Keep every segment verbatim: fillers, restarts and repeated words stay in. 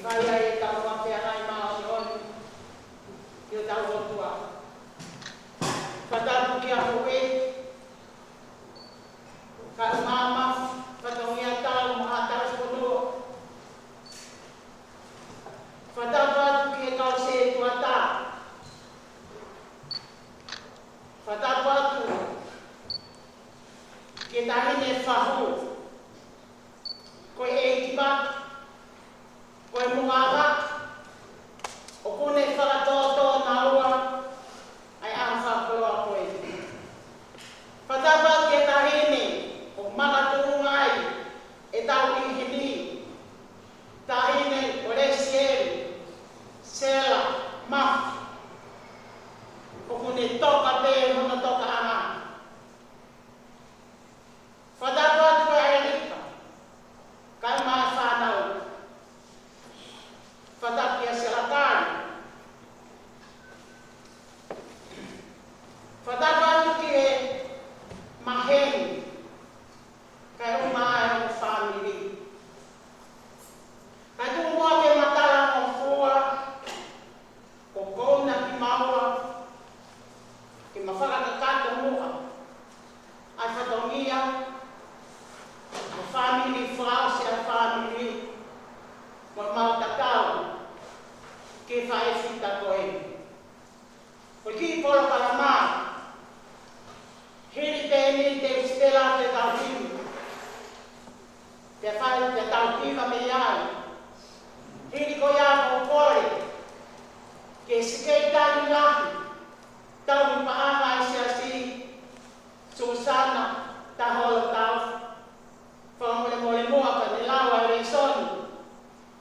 Ai ai e tau mafeangai māʻoniʻoni ʻi hotau ʻOtua. Fakatapu kia Houʻeiki, kae ʻumaʻā e fatongia tau mo haʻa tauhi fonua. Fakatapu atu ki he kau sētuata. Fakatapu atu ki he taʻahine fahu, ko e ʻeikivaka, ko e muʻavaka, ʻoku ne fakatōtō naua ʻa e ʻaho fakakoloa ko eni. Fakatapu atu ki he taʻahine ʻoku makatuʻunga ai ʻetau ʻi heni, taʻahine ko Lesieli Sela Mafi, ʻoku ne toka pē hono tokaʻanga. Fakatapu atu ki he ʻElika, kae ʻumaʻā e fānau. Fakatapu kia Sela Kali. Fakatapu atu ki he maheni, kae ʻumaʻā e fāmili. Kae tuku muʻa ke matala mo fua, ko kouna kimaua, ke ma fakakakato muʻa ʻa e fatongia ʻa e fāmili, fakaʻosi ʻa e fāmili, mo mau tatau ki he faifita ko eni. Ko e kiʻi polokalama, hili pē eni te u sitela ʻetau himi, pea fai pē ʻetau hiva mei ai. Hili ko ia ʻoku ou kole ki he Sekelitali Lahi Tauhi Paʻanga ʻa e Siasi, Susana Taholo Taufa, fakamolemole muʻa ka ne lau ʻa e lēsoni,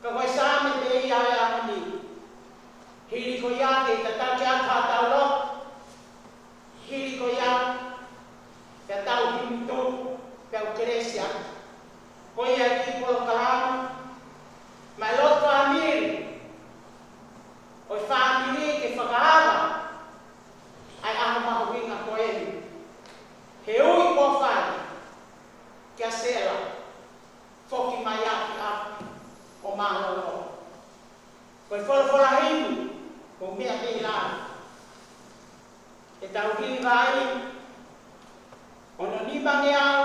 ka ko e Saame pē ia ʻo e ʻaho ni. Hili ko ia ke tataki atu haʻatau loto, hili ko ia ke tau himi tuʻu, pea u kelesi atu. Ko ia e kiʻi polokalama, mo e loto fāmili ʻo e fāmili ke fakaava ʻa e ʻaho mahuʻinga ko eni. He ui kuo fai kia Sela, foki mai ʻapiʻapi ʻo mālōlō. Ko e folofola himi, ko e meʻa pē ʻi lalo. ʻEtau hiva ʻi he ono nimangeau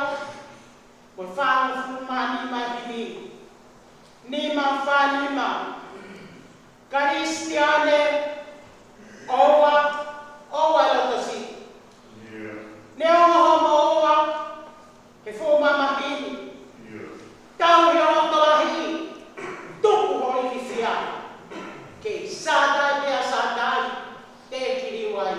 mo e fāngofulu mā nima himi. Nima fā nima. Kalisitiane, ʻoua, ʻoua e loto siʻi. Neongo hoʻo moʻua he fuʻu mamahi ni, tauhi ho loto lahi, tuku hoʻo ilifia. Kei Sātai pē ʻa Sātai, te ke liliu ai.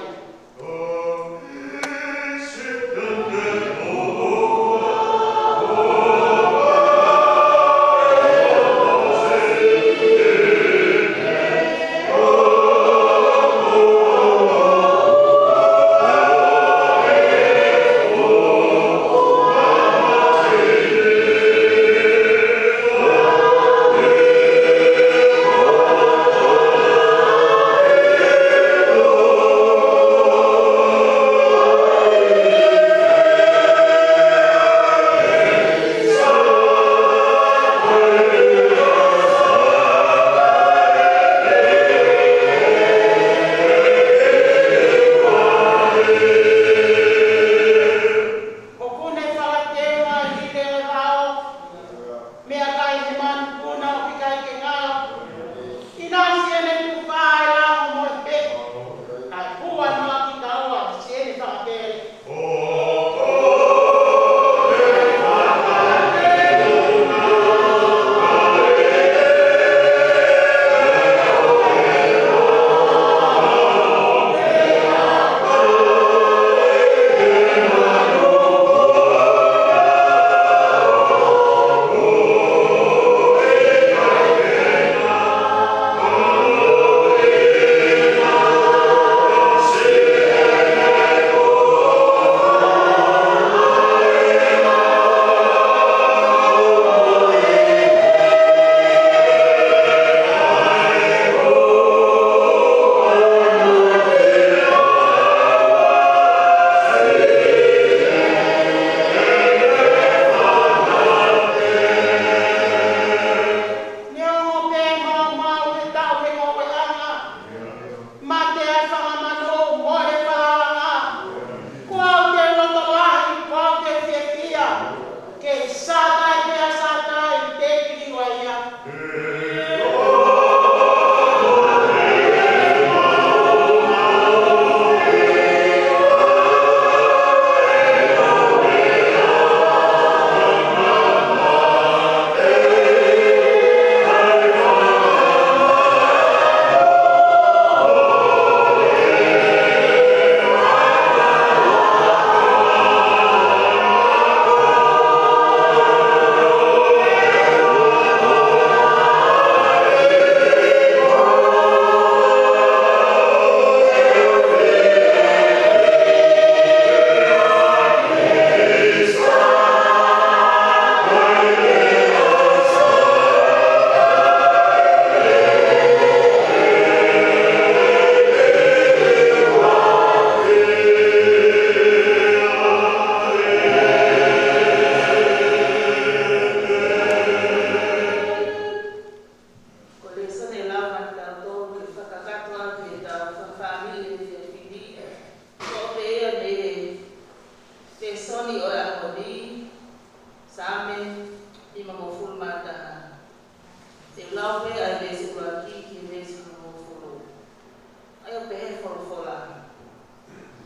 folofola.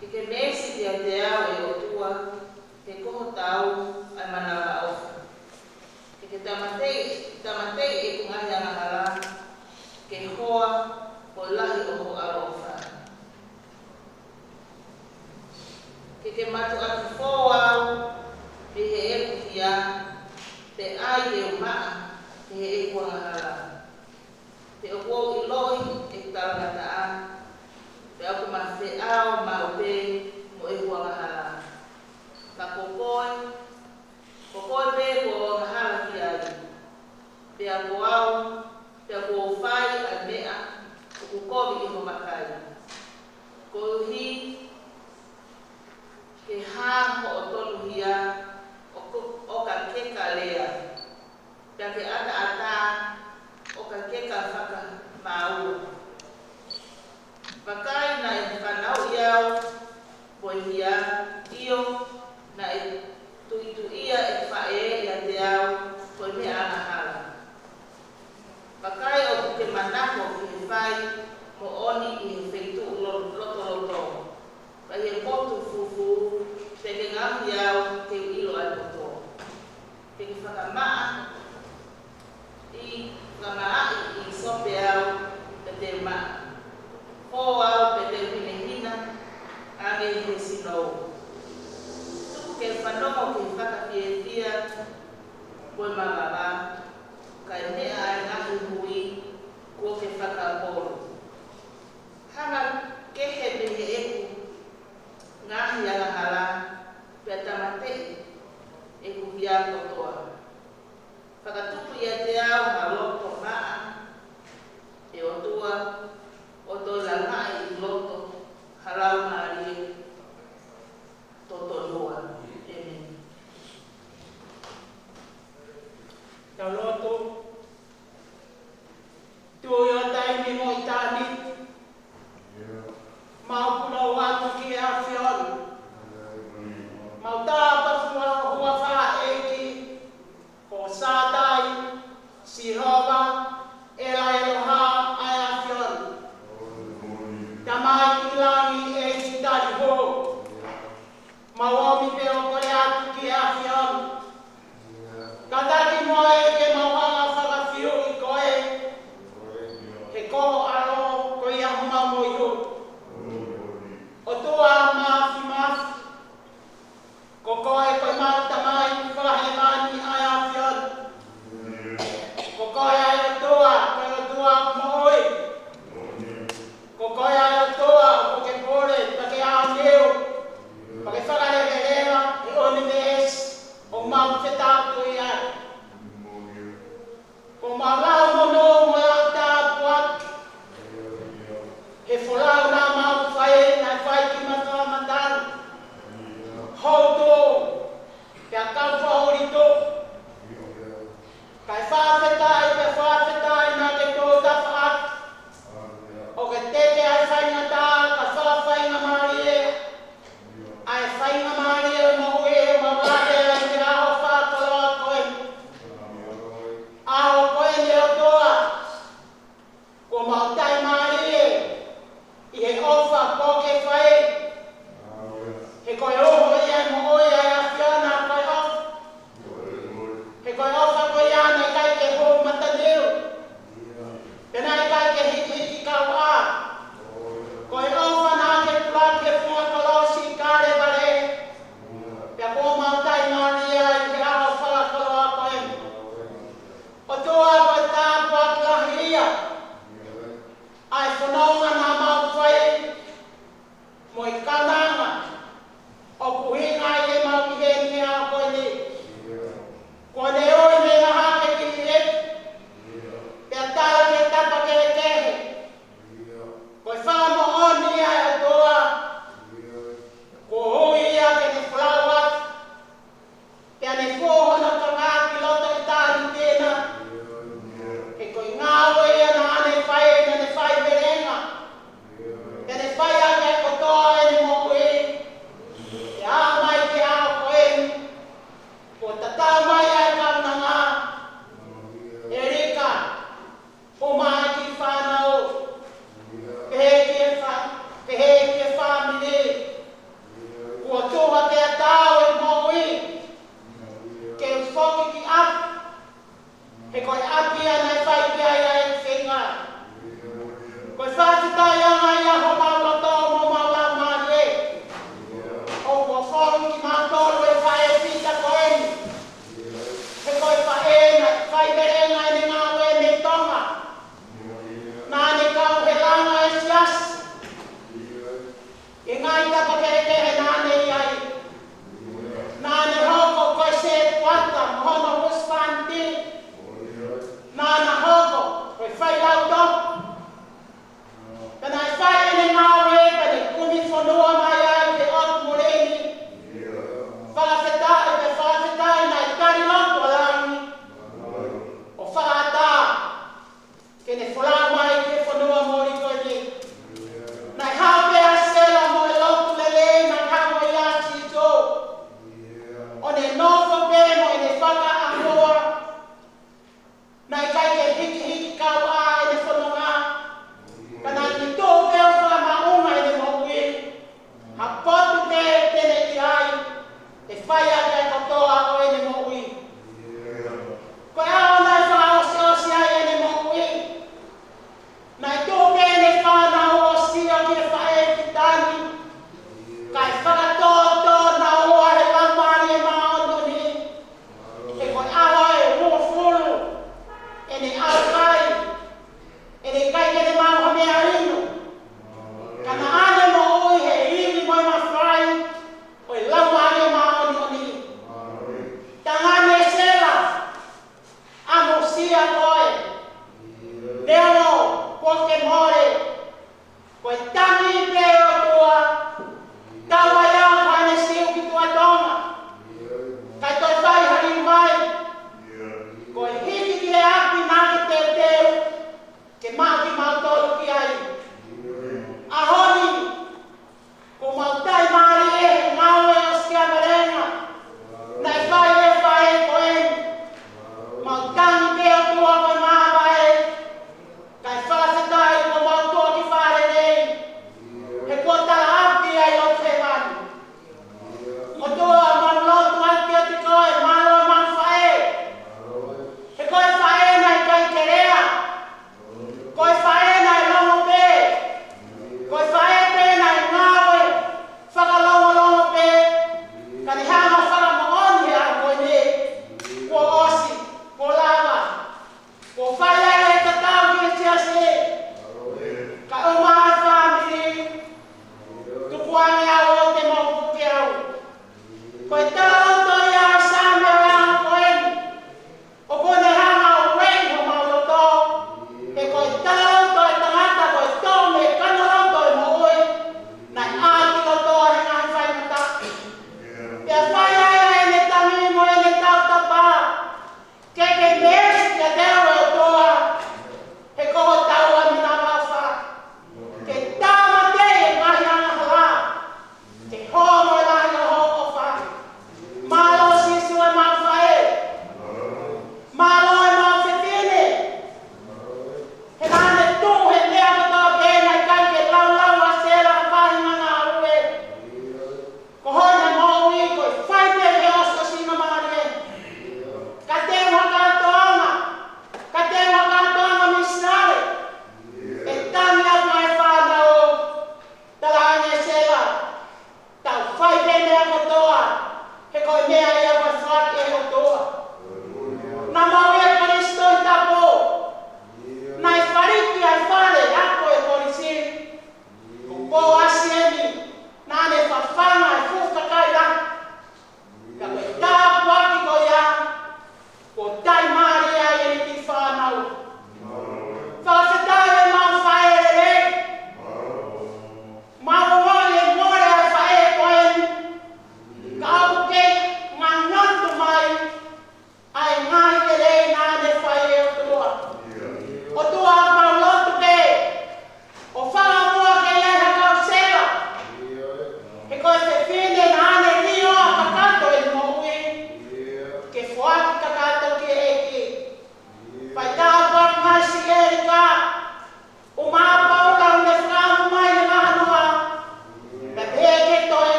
Ke ke meesi kiate au ʻe ʻOtua, he ko ho tau ʻa e manavaʻofa. Ke ke tāmateʻi, tāmateʻi ʻeku ngaahi angahala, ke hoa mo e lahi ʻo ho ʻaloʻofa. Ke ke mātuʻaki fō au mei heʻeku hia, pea ʻai ke u maʻa mei heʻeku angahala. He ʻoku ou ʻiloʻi ʻeku talangataʻa, pea ʻoku ma feʻao maʻu pē mo ʻeku angahala. Ka ko koe, ko koe pē kuo u angahala ki ai. Pea ko au, pea kuo u fai ʻa e meʻa ʻoku kovi ʻi ho vakai. Koeʻuhi ke hā hoʻo tonuhia ʻo ko-, ʻo ka keka lea, pea ke ʻataʻatā ʻo ka keka fakamāua. Vakai naʻe fanauʻi au mo e hia, ʻio, naʻe tuituʻia ʻe faʻē ʻiate au ko e meʻa angahala. Vakai ʻoku ke manako ki he fai moʻoni ʻi he feituʻu lo-, lotolotonga, pea ʻi he potu fufū, pea ke ngaohi au ke u ʻilo ʻa e poto. Ke ke fakamaʻa ʻi, fakamaʻa ʻi ʻīsope au pea te u maʻa. Fō au pea te u hinehina ange he sinou. Tuku ke fanongo ki he fakafiefia mo e mavava, ka e meʻa ʻa e ngaahi hui kuo ke fakapolo. Hanga kehe mei heʻeku ngaahi angahala, pea tāmateʻi ʻeku hia kotoa. Ko e tangi pē ʻOtua, tau ai au ko ʻene siu ki tuʻa Tonga. Kae toe fai ha liu mai. Ko e hiki ki he ʻapi naʻa ke teuteu ke maʻu kimautolu ki ai. ʻAho ni, ko mau tai mālie he ngāue ʻo Siavelenga naʻe fai ʻe he faʻē ko eni. Mau tangi pē ʻOtua ko e māvae. Kae fakafetaʻi ko mau toki fālelei.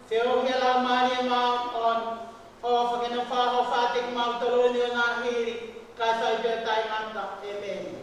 Feohi ʻa e Laumālie Māʻoniʻoni, ʻo fakanofa ho fāteki mautolu ni ʻo nahiri, kae fai pē ʻo taʻengata. ʻĒmeni.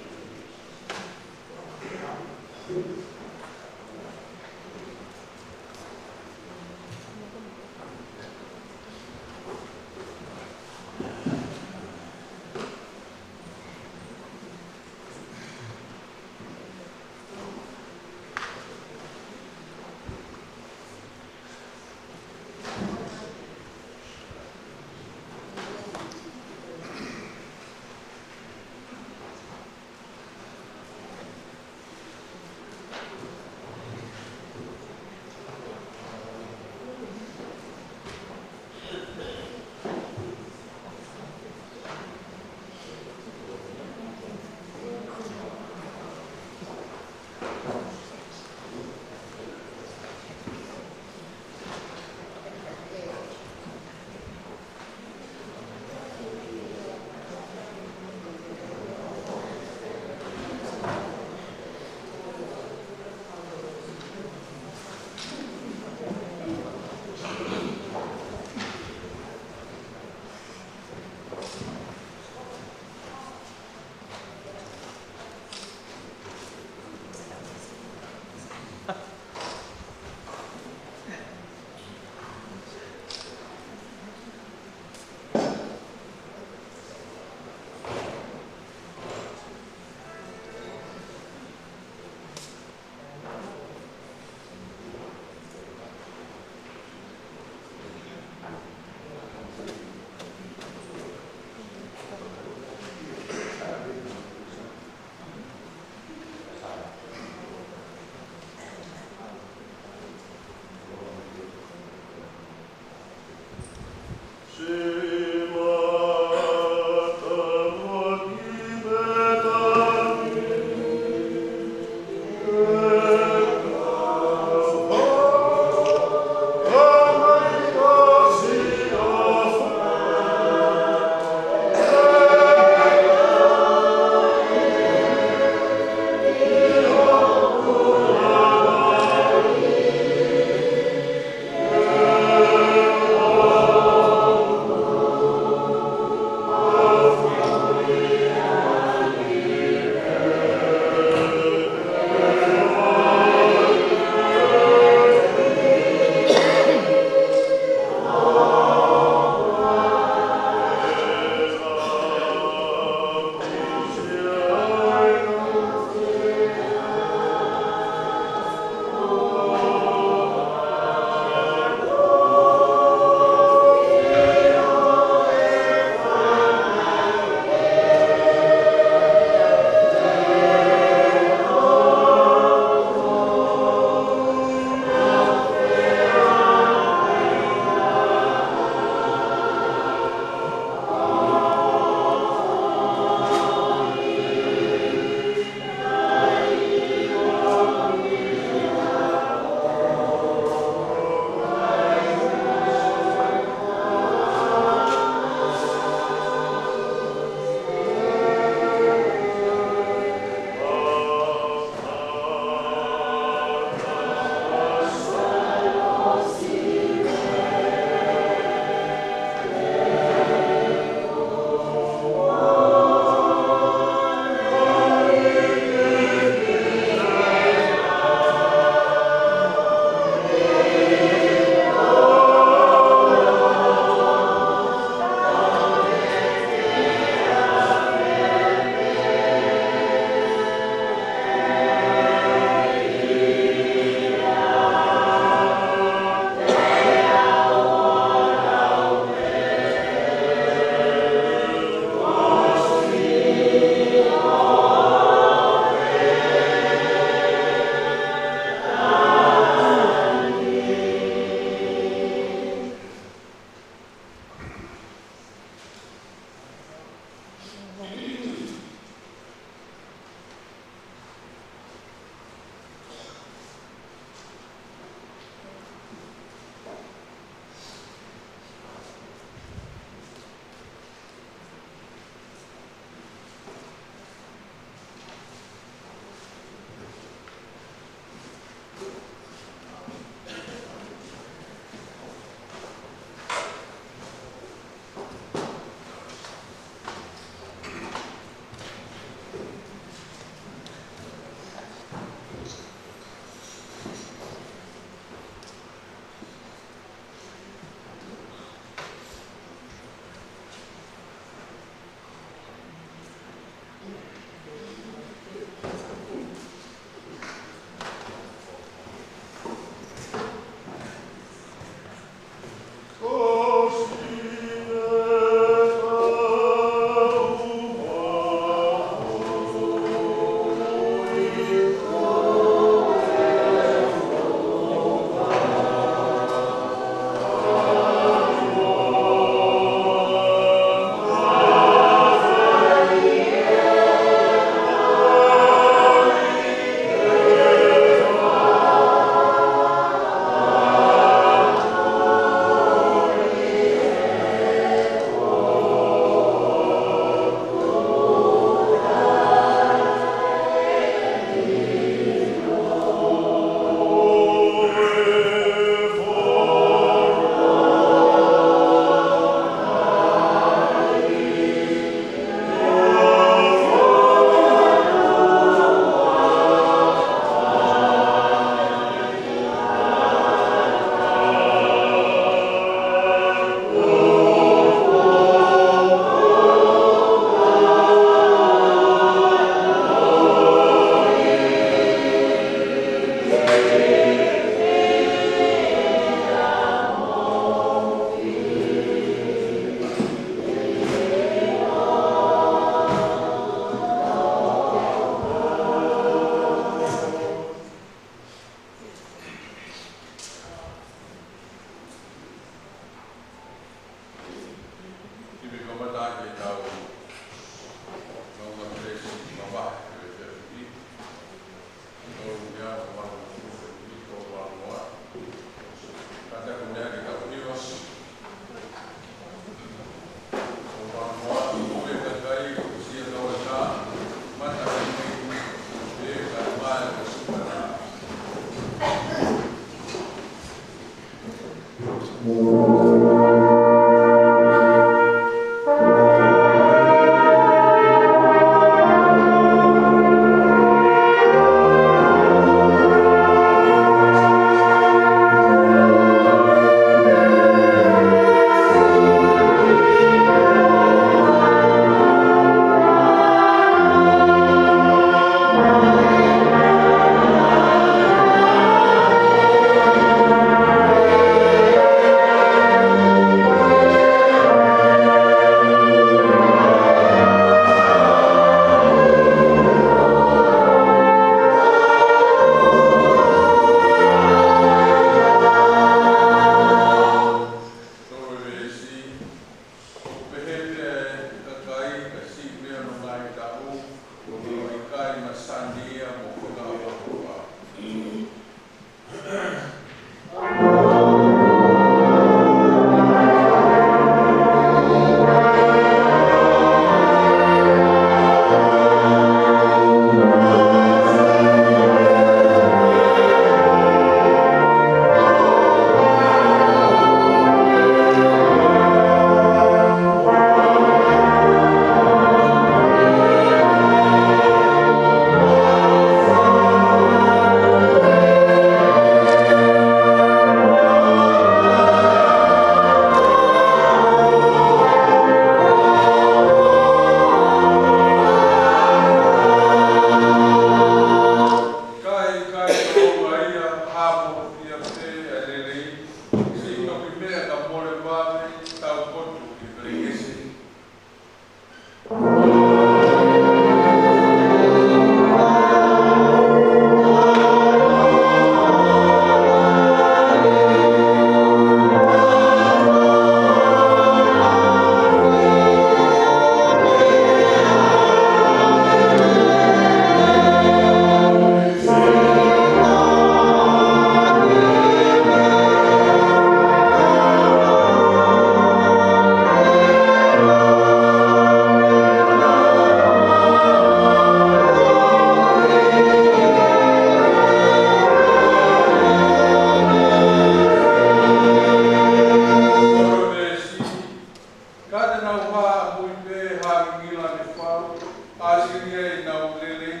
ʻAsi ia ʻenau lelei,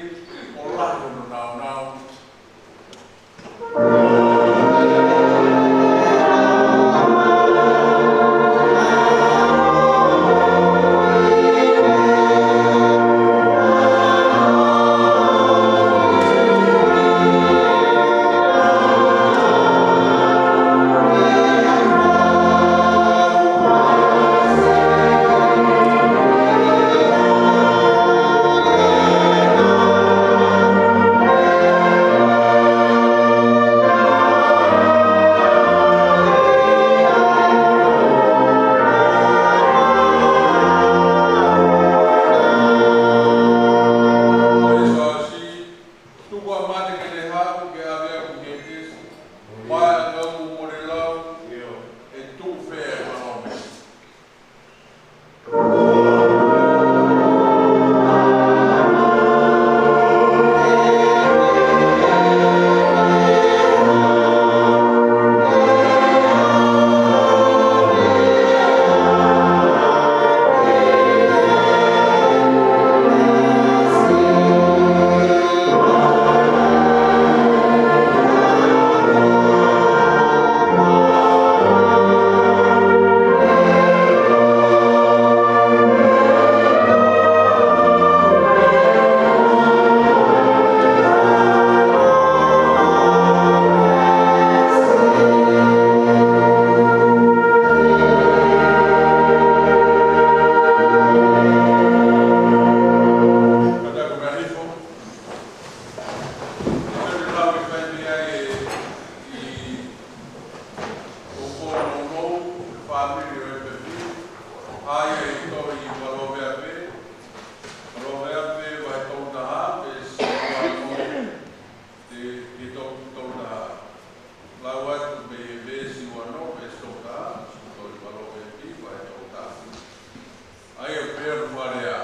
ʻo lahi hono nāunau. Tuku ʻa mate ke ne haʻu ke ʻave au ki he kesi. Mai ʻa kau mo le lau, ʻe tuʻu fē ʻa e malome. Ko e fāmili ʻo e pepi, ʻa ia ʻi he tohi Palōveape, Palōveape vahe tolu taha, veesi ua noa ki he tolu taha. Lau atu mei he veesi ua noa, veesi tolu taha, tohi Palōveape vahe tolu taha. ʻA ia ʻoku pehē hono fakalea: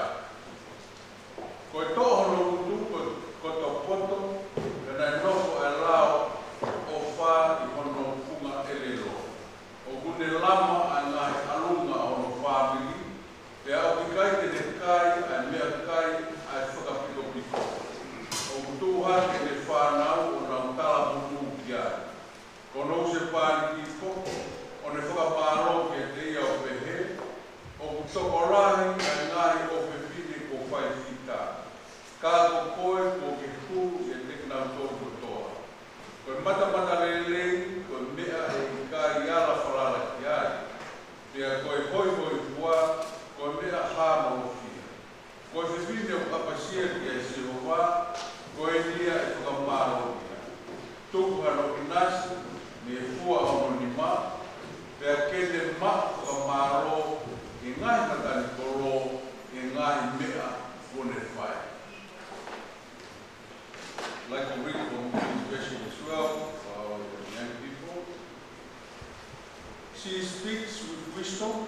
Ko e toʻo hono ngutu ko, ko e poto, pea naʻe nofo ʻa e lao ʻofa ʻi hono funga ʻelelo. ʻOku ne lama ʻa e ngaahi ʻalunga ʻo hono fāmili, pea ʻoku ʻikai te ne kai ʻa e meʻakai ʻa e fakapikopiko. ʻOku tuʻu hake ʻene fānau ʻo nau talamonū ki ai. Ko hono ʻusi e pāniki foki, ʻo ne fakamālō kiate ia ʻo pehē, ʻOku tokolahi ʻa e ngaahi ʻofefine kuo fai fita, ka ko koe kuo ke hū ʻiate kinautolu kotoa. Ko e matamatalelei, ko e meʻa ʻe ʻikai ala falala ki ai, pea ko e hoihoifua, ko e meʻa hāmolofia. Ko e fefine ʻoku ʻapasia kia Sihova, ko eni ia ʻe fakamālō ia. Tuku hano ʻinasi mei he fua ʻo hono nima, pea ke ne maʻu fakamālō ʻi he ngaahi matanikolo, ʻi he ngaahi meʻa kuo ne fai. Like to read from this version as well for our young people. She speaks with wisdom,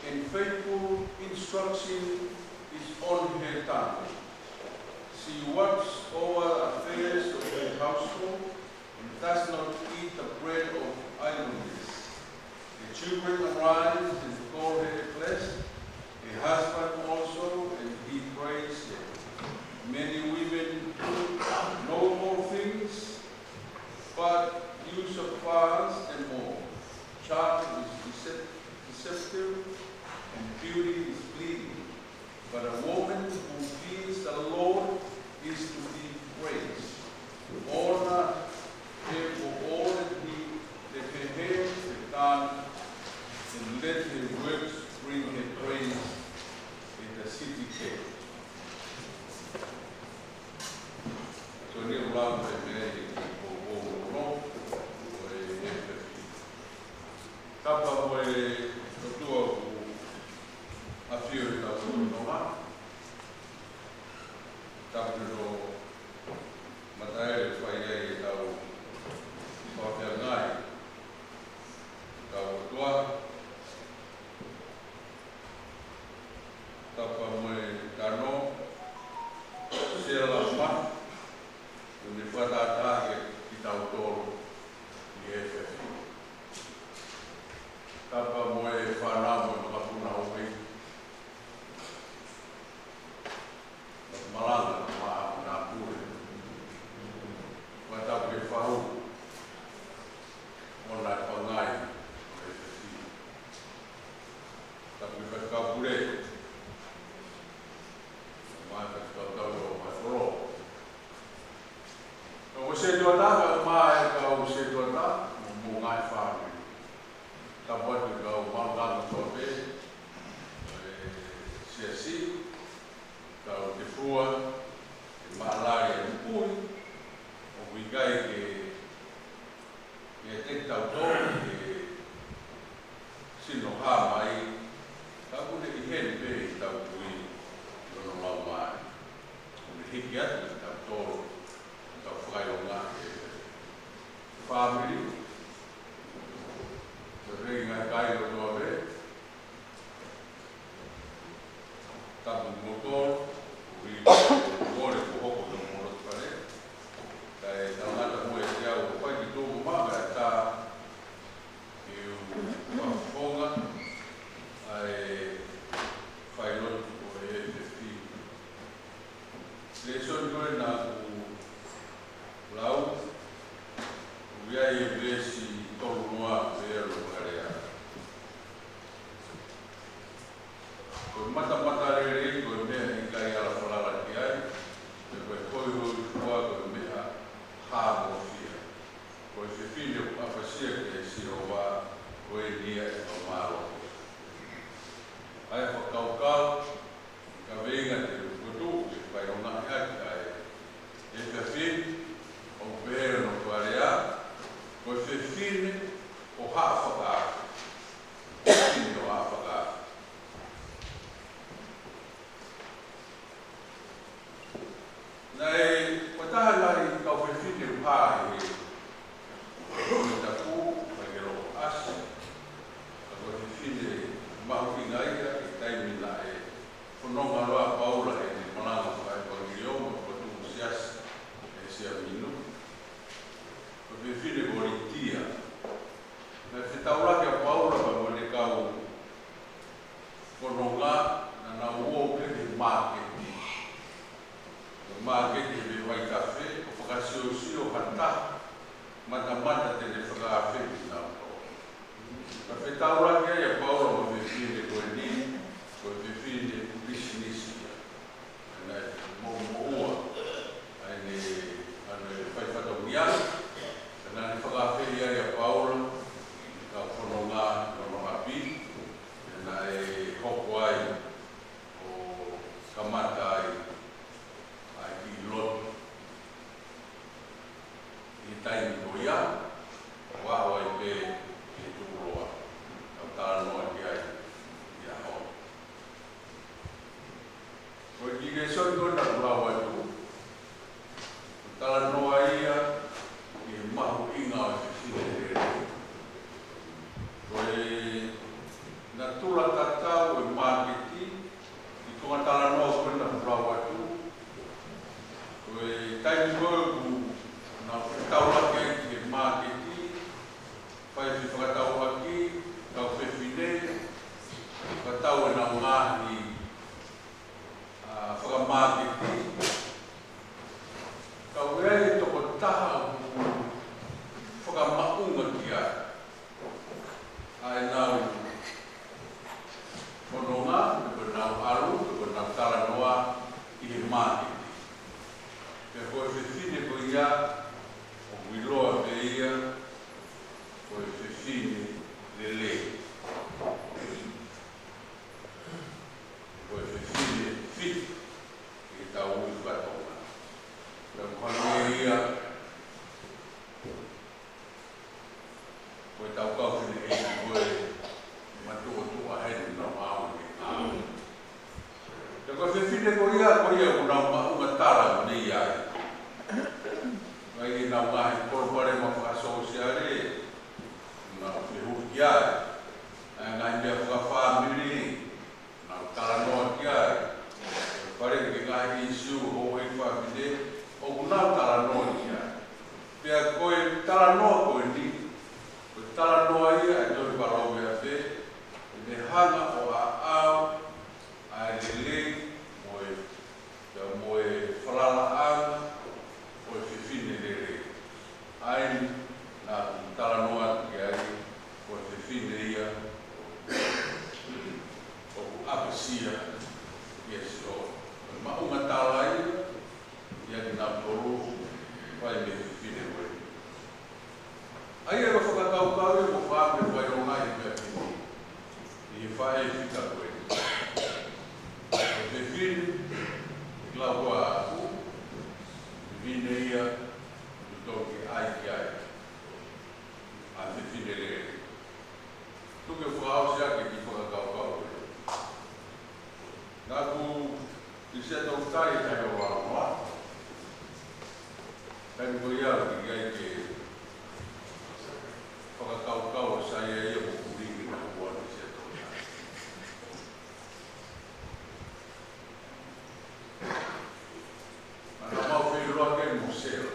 and faithful instruction is on her tongue. She watches over the affairs of her household, and does not eat the bread of idleness. Her children arise and call her blessed, her husband also, and he praise her. Many women do noble things, but you surpass them all. Charm is decep-, deceptive, and beauty is fleeting, but a woman who fears the Lord is to be praised. Honor her for all that he, that her hands have done, and let her works bring her praise in the city gate. Ko eni ʻoku lau mai mei he kiʻi poupou ʻo e F F. Tapu mo e ʻOtua ʻoku ʻafio ʻi hotau Tonga. Tapu mo e mataele ʻoku fai ai ʻetau fakafeangai, ʻetau ʻOtua. Tapu mo e tano Setuata, kae ʻumaʻā e kau setuata mo, mo e ngaahi fāmili. Tapu atu ki he kau maʻu lakanga kotoa pē ʻo e siasi, kau tefua, ʻi he maʻalali ʻa e moʻui, ʻoku ʻikai ke, ke te tau tō, ke sino hā mai, ka ʻoku ne ʻi heni pē ʻi heʻetau kui, ʻi hono lau mai. ʻOku ne hiki atu kiate kitautolu, ʻetau fakaʻilonga ki he fāmili, ʻo e ngaahi kakai kotoa pē, tapu mo kimoutolu, ʻoku ou kole ke hoko atu homou lotu fale, kae talangata mo e kiau, ʻo fai ki tuʻa mo e maka e tā, ke u fakafofonga ʻa e failotu ʻo e F F I. Lēsoni ko ē naʻa ku lau, ʻoku ʻi ai e veesi tolu noa pē ʻoku lea. Ko e matamatalelei ko e meʻa ʻikai ala falala ki ai, pea ko e hoihoifua ko e meʻa hāmofia. Ko e fefine ʻoku ʻapasia kia Sihova, ko eni ia ʻe fakamālō. ʻA e fakakaukau, kaveinga te u fokotuʻu ke fakaʻilongaʻi ʻaki ʻa e F F I, ʻoku pehē hono fakalea, ko e fefine ʻo Haʻafakaafe. Fefine ʻo Haʻafakaafe. Naʻe, ko e taha e ngaahi kau fefine ʻoku hā he, he tapu, ʻa e loko ʻasi. Ka ko e fefine mahuʻinga ia he taimi naʻe fononga ai ʻa Paula heʻene malanga fakaʻevangeliō mo e fokotuʻu siasi ʻi ʻĒsia Minoa. Ko e fefine ko Litia. Naʻe fetaulaki ʻa Paula pea mo ʻene kau fononga, naʻa nau ō pē ki he māketi. Ko e māketi he vaitafe, ʻo fakasiosio ha taha matamata te ne fakaafeʻi kinautolu. Ka fetaulaki ai ʻa Paula mo e fefine ko eni, ko e fefine pisinisi ia. Naʻe moʻumoʻua ʻa ʻene, ʻa ʻene fai fatongia, ka naʻa ne fakaafeʻi ai ʻa Paula, ka fononga ʻi hono ʻapi, naʻe hoko ai ʻo kamata ai ʻa e kiʻi lotu. ʻI he taimi ko ia, ʻo aʻu ai pē ki he tuʻuloa, ʻoku talanoa ki ai ʻi he ʻaho ni. Ko e kiʻi lēsoni ko ē naʻa ku lau atu, ʻoku talanoa ia ki he mahuʻinga ʻo e fefine lelei. Ko e natula tatau ʻo e māketi, ʻi he konga talanoa ko ē naʻa ku lau atu, ko e taimi ko ē ʻoku nau fetaulaki ai ki he māketi, fai e fefakatauʻaki, kau fefine, fakatau ʻenau ngaahi, ʻa, fakamāketi. Ka ʻoku ʻi ai e tokotaha ʻoku fakamaʻunga ki ai ʻa ʻenau fononga, pe ko ʻenau ʻalu, pe ko ʻenau talanoa ʻi he māketi. Pea ko e fefine ko ia, ʻoku ʻiloa pē ia ko e fefine lelei. Ko e fefine fit ʻi heʻetau ui faka-Tonga. Pea ko e hangē ia, ko ʻetau kau fineʻeiki ko ē matuʻotuʻa heni ʻoku nau ʻalu he ʻaho. Pea ko e fefine ko ia, ko ia ʻoku nau maʻunga tala mei ai. Ko ia ʻenau ngaahi palopalema fakasōsiale, nau fehuki ai. ʻA e ngaahi meʻa fakafāmili, nau talanoa ki ai. Fale ki he ngaahi ʻīsiu ʻo e fāmili, ʻoku nau talanoa ki ai. Pea ko e talanoa ko eni, ko e talanoa ia ʻa e tohi Palōveape, ʻene hanga ʻo aʻau ʻa e lelei mo e, pea mo e falalaʻanga ʻo e fefine lelei. ʻA eni naʻa ku talanoa atu ki ai, ko e fefine ia ʻoku ʻapasia kia Sihova. Ko e maʻunga tala ia, ia kinautolu, fai mei he fefine Faʻē fika ko ē. Ko e fefine, ʻi he lau ko ē ʻaʻaku, fefine ia, ʻoku toki ʻai ki ai ʻa e fefine lelei. Tuku ke u fakaʻosi ʻaki e kiʻi fakakaukau ko ē. Naʻá ku ʻi Seattle ʻi he taʻu ʻe valu noa. Taimi ko ia ʻoku ʻikai ke fakakaukau ʻo sai ia mo Kulingi naʻe ʻi Seattle. Naʻa mau feʻiloaki mo Sela.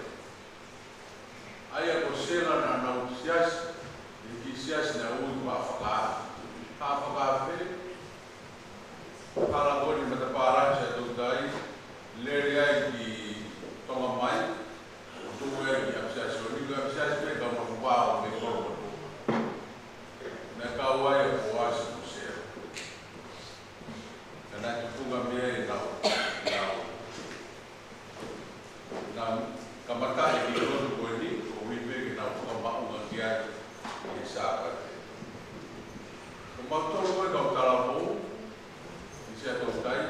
ʻA ia ko Sela naʻa nau siasi, ʻi he kiʻi siasi naʻe ui ko Haʻafakaafe. Haʻafakaafe, hala ko eni matapā lahi ʻo Toutai, lele ai ki Tonga Mai, ʻo tuʻu ai ki ʻapisiasi ʻo ni, ʻapisiasi pē ka mafu vao me kolo mafu. Naʻe kau ai ʻa Poasi mo Sela. Ka naʻe tufunga mei ai ʻenau, ʻenau, ʻenau kamataʻi e kiʻi lotu ko eni, ʻo ui pē ke nau fakamaʻunga ki ai ʻi he Sāpate. Ko mautolu ko ē kau talavou ʻi Seattle ʻi he taʻu,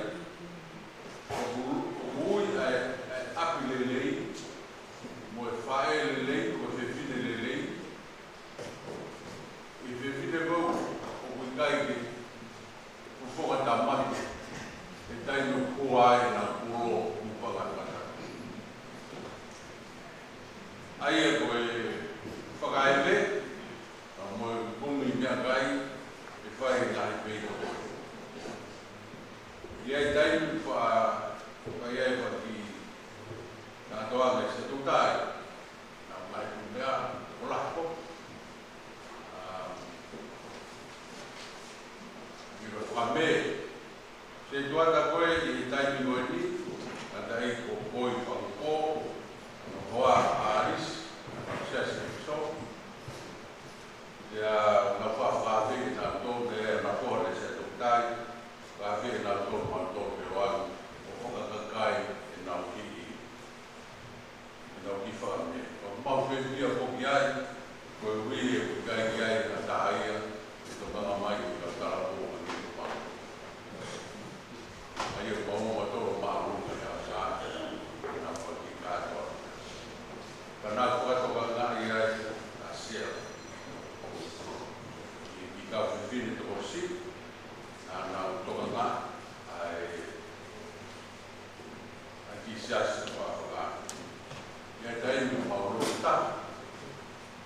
ʻoku, ʻoku ui ʻa e, ʻa e ʻapi lelei, mo e faʻē lelei, mo e fefine lelei, ʻi he fefine ko ē ʻoku ʻikai ke fofonga tamai, he taimi ʻoku hua ai ʻenau kulo mo e fanga mata. ʻA ia ko e fakaʻeve, ʻa mo e kumi meʻakai, ʻe fai ʻe he ngaahi peito ko ē. ʻI ai e taimi fa-, fai ai e faki, naʻa toa me se tutai. Naʻa mai ku mea, o la ko. Ah, ʻi he fame. Se tuata ko ē ʻi he taimi ko eni, ʻa taʻi ko Koi Fangoko, ʻa Hoa Aris, ʻa Siasi Piso. Pea naʻa fafafe ke naʻa tō pē naʻa ko le se tutai, fafafe ke naʻa tō ma tō pē o anu, ʻo fakakakai ʻenau kiʻi ʻenau kiʻi fame. Ko mau ke pia ko ki ai, ko e ui e ʻikai ki ai ʻa taha ia, ʻe tokanga mai ki he kau talavou ʻa e kiʻi fame. ʻA ia ko mau ma tolo ma ʻalu ka ia sa, ʻenau faki kātoa. Ka naʻa fakatokangaʻi ai ʻa Sela. ʻI, ʻi he kau fefine tokosiʻi, naʻa nau tokanga ʻa e ʻa e kiʻi siasi ʻo Haʻafakaafe. ʻI he taimi ʻoku mau lotu taha,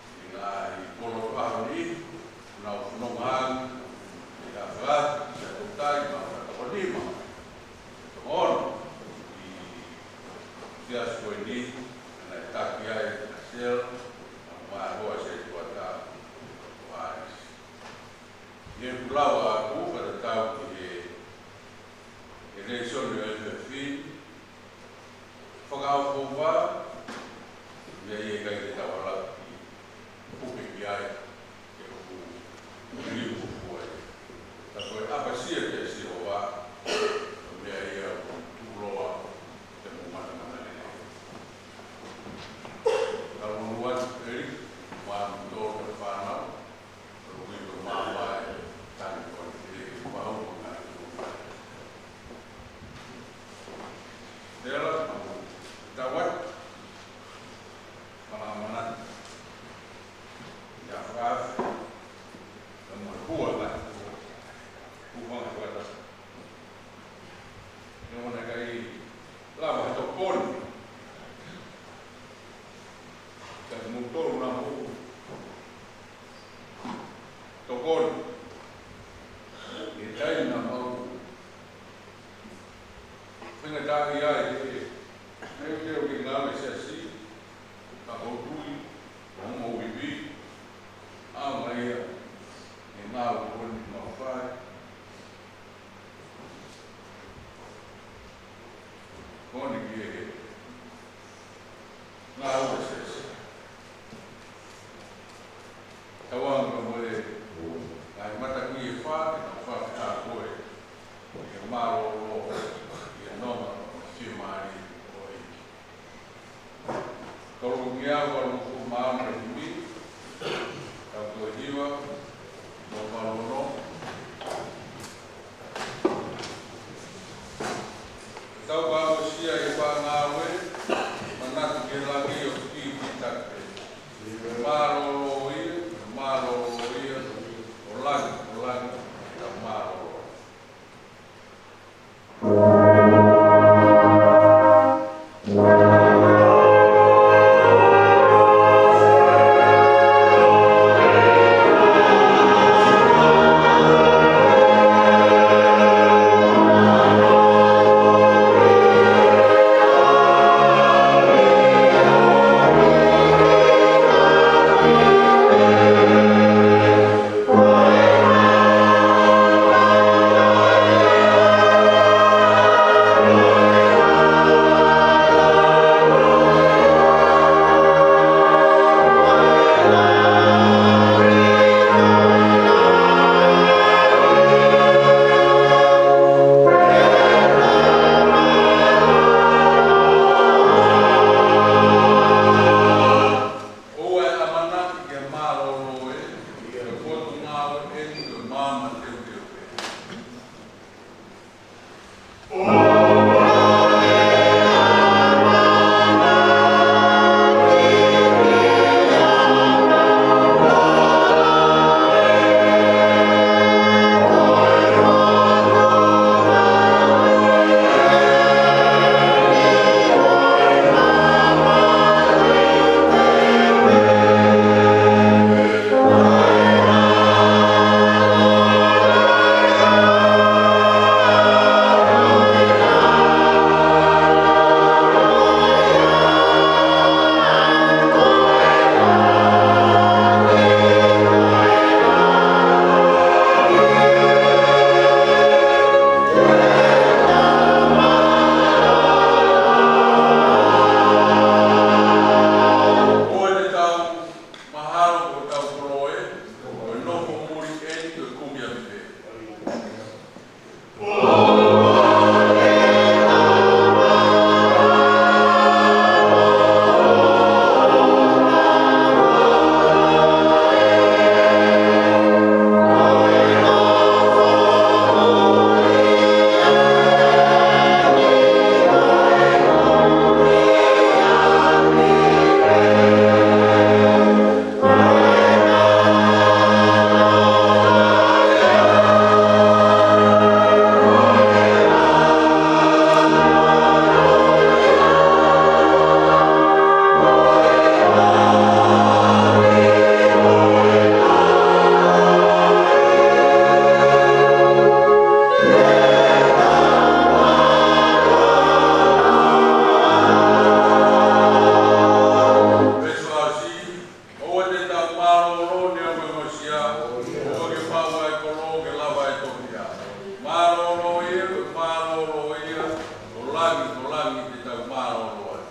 ʻi he ngaahi polo ʻaho ni, naʻa nau fononga ange, ʻi Haʻafakaafe, ʻi Siaʻatoutai, ma ʻaho toko nima, toko ono, ʻi he siasi ko eni, naʻe taki ai ʻa Sela, ma hoa se tuata, ʻo Aris. ʻI heʻeku lau ʻaʻaku, fakatatau ki he, he lēsoni ʻo e efiafi, fakaʻofoʻofa, meʻa ia ʻikai ke tau ala ki puke ki ai, ke ʻoku liu fua ai. Ka ko e ʻapasia kia Sihova, ko e meʻa ia ʻoku tuʻuloa, te mo mata mana lelei. Ka lulu atu peli, ma mo tō te fānau, Lava he tokoni. Ka mutolu na mo tokoni. ʻI he taimi naʻa mau fengataʻaʻia ai he, he ʻoku ke ngāue siasi, ka ko tui, ko mo vivi, ʻa mai ia, ʻi he ngāue ko eni mau fai. Ko eni ki he ngāue siasi. Tauange ka mo e ngaahi mataku ʻe fā, ke nau fakataha koe, ke mālōlō, ke nonga, ke fiemālie, ʻo e Tolungeau valungofulu mā ono e himi, tau toe hiva, tau valu ono, Tau ka aʻusia e fanga ngāue, manatu ki he langi ʻoku kei taki pē. Mālōlō ia, mālōlō ia, ʻo langi, ʻo langi, ʻetau mālōlō. ʻOua ʻe ʻamanaki ke mālōlō ē, ʻi he potungāue eni ʻo e maama teuteu pē. Mahalo ko hotau koloa ē, ko e nofo muli eni ko e kumi ʻa e pē. ʻOua te tau mālōlō neongo e ngosia, ʻoua ke maʻu ʻa e kolo ke lava e tofiʻa. Mālōlō ia, mālōlō ia, ʻo langi, ʻo langi te tau mālōlō ai.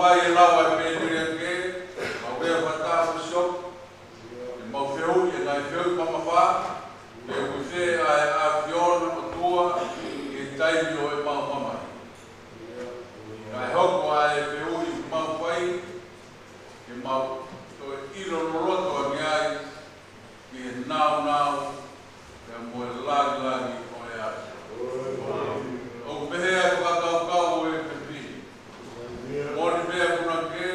ʻIkai lava ʻe Pēteliake, mau ʻea fata mo Siope, ʻemau fehuʻi e ngaahi fehuʻi mamafa, pe ʻoku ʻi fē ʻa e ʻAfiona ʻOtua ʻi he taimi ʻo ʻemau mamahi. Kae hoko ʻa e fehuʻi ʻoku mau fai, ke mau toe ʻilo loloto ange ai ki he nāunau pea mo e lāngilangi ʻo e ʻAfiona. ʻOku pehē ʻa e fakakaukau ʻo e pepini. Moʻoni pē ʻa e punake,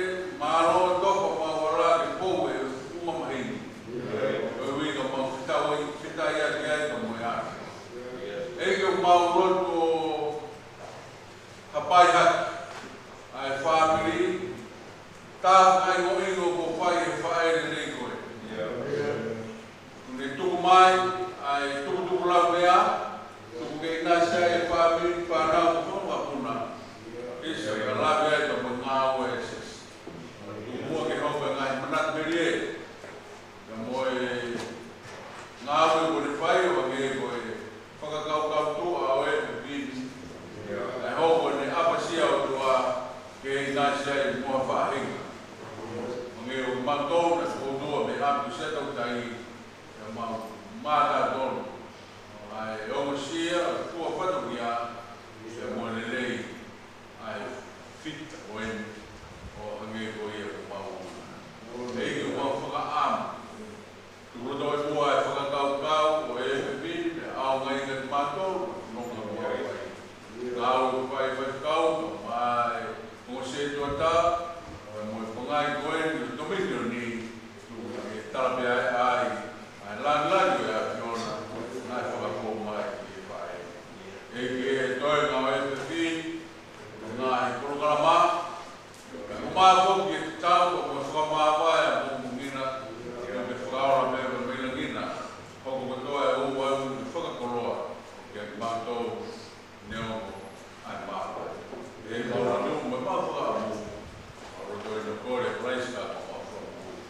mālō tofa mau ala ke pou e ʻū mamahi ni. Ko e ʻuhinga mau fetauʻi, fetaiaki ai ka mo e ʻAfiona. ʻEiki, ʻoku mau lotu ʻo hapai hake ʻa e fāmili, tā fakaʻingoʻingo kuo fai ʻe he faʻē lelei ko ē. Kuo ne tuku mai ʻa e tukutuku laumea, tuku ke ʻinasi ai e fāmili, fānau mo e fanga mokopuna. ʻIsa, ka lave ai ka mo e ngāue ʻa e siasi. Tuku muʻa ke hoko e ngaahi manatu melie, ka mo e ngāue kuo ne fai ʻo hangē ko e fakakaukau tuʻa ʻo e pepini. Kae hoko ʻene ʻapasia ʻOtua ke ʻinasi ai mo ha faʻahinga. Hangē ko kimautolu naʻe fokotuʻu mei he ʻapi ko Siaʻatoutai, pea mau mātā tonu ʻa e ongosia, ʻa e fua fatongia, pea mo e lelei ʻa e fita ko eni ʻo hangē ko ia ʻoku mau ʻuhinga. ʻEiki, ʻoku mau fakaʻamu. Tuku loto ʻi muʻa e fakakaukau ʻo e pepini, pea ʻaonga ia kiate kimautolu, nonga mo e ʻai. Kau ʻoku fai faifekau, kau mai, ongosia ʻi tuʻa, pea mo e pangai ko eni ʻo e Tominioni, tuku ke tala pē ai ʻa e, ʻa e lāngilangi ʻo e ʻAfiona, naʻe fakapō mai ki he faʻē. ʻEiki, ʻe toe ngāue pē ki he ngaahi polokalama, pea ʻomai foki e tau, pea mo e fakamāvae ʻa e mokopuna, pea mo e fakaola pea mo e meilangina, hoko kotoa e ouau mo e fakakoloa, kiate kimautolu, neongo ʻa e māvae. ʻEiki, mau lotu mo mau fakaʻamu, mau lotu ʻi he huafa ʻo Kalaisi ko homau Fakamoʻui.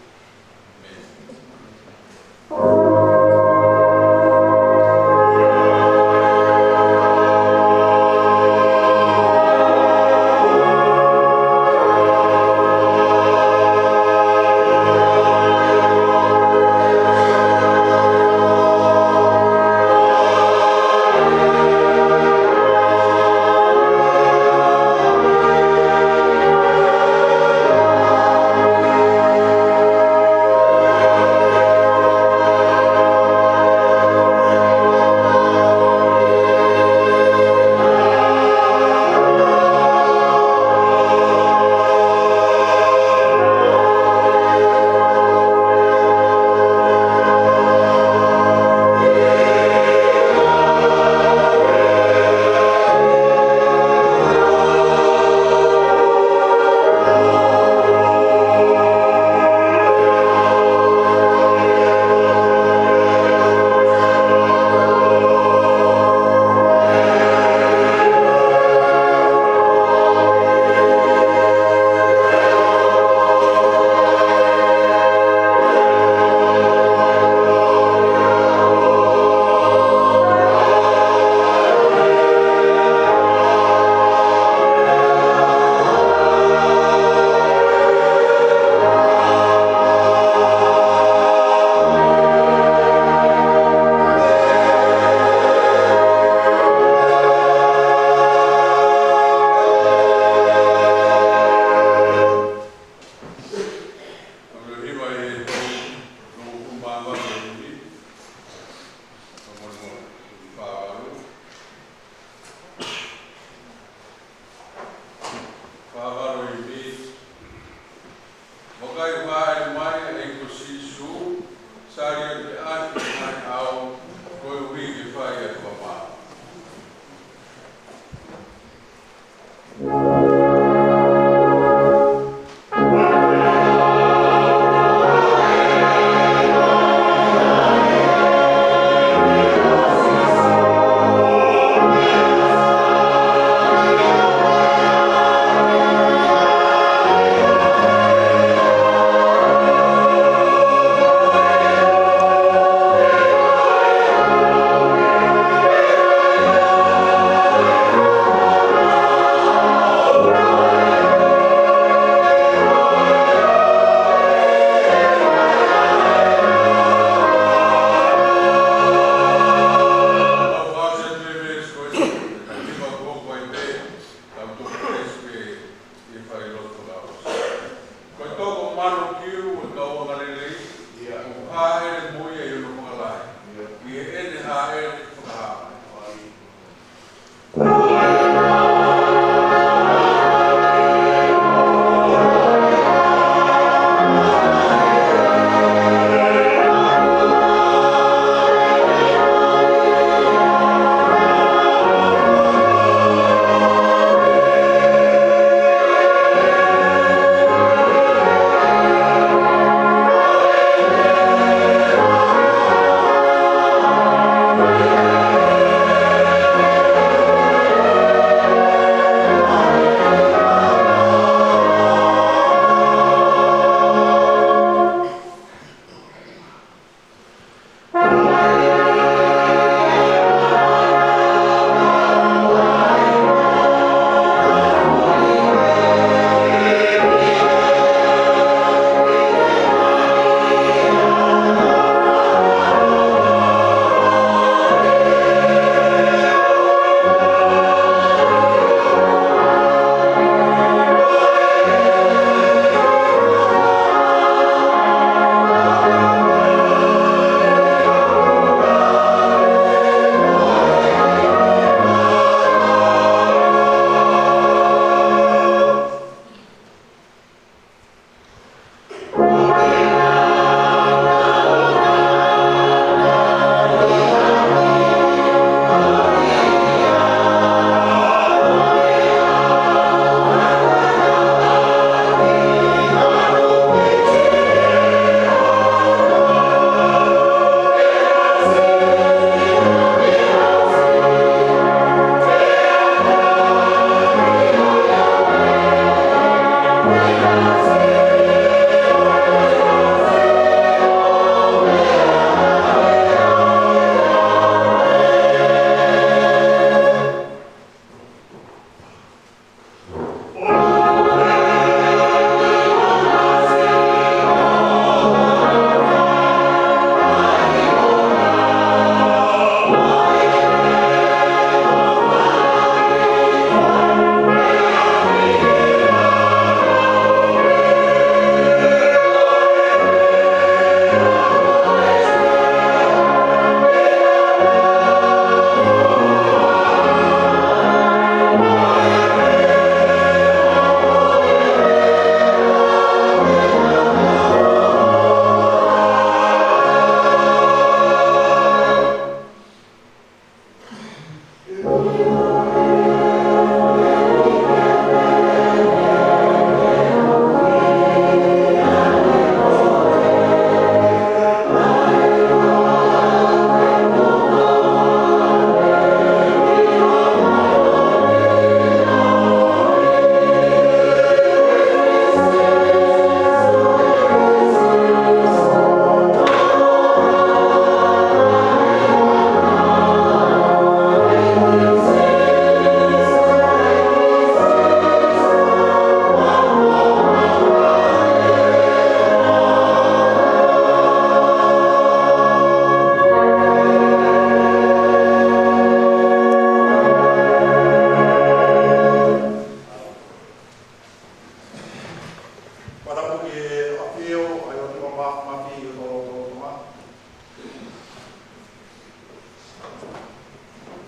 Fakatapu ki he ʻafio ʻa e ʻOtua Māfimafi ʻi hotau lotolotonga.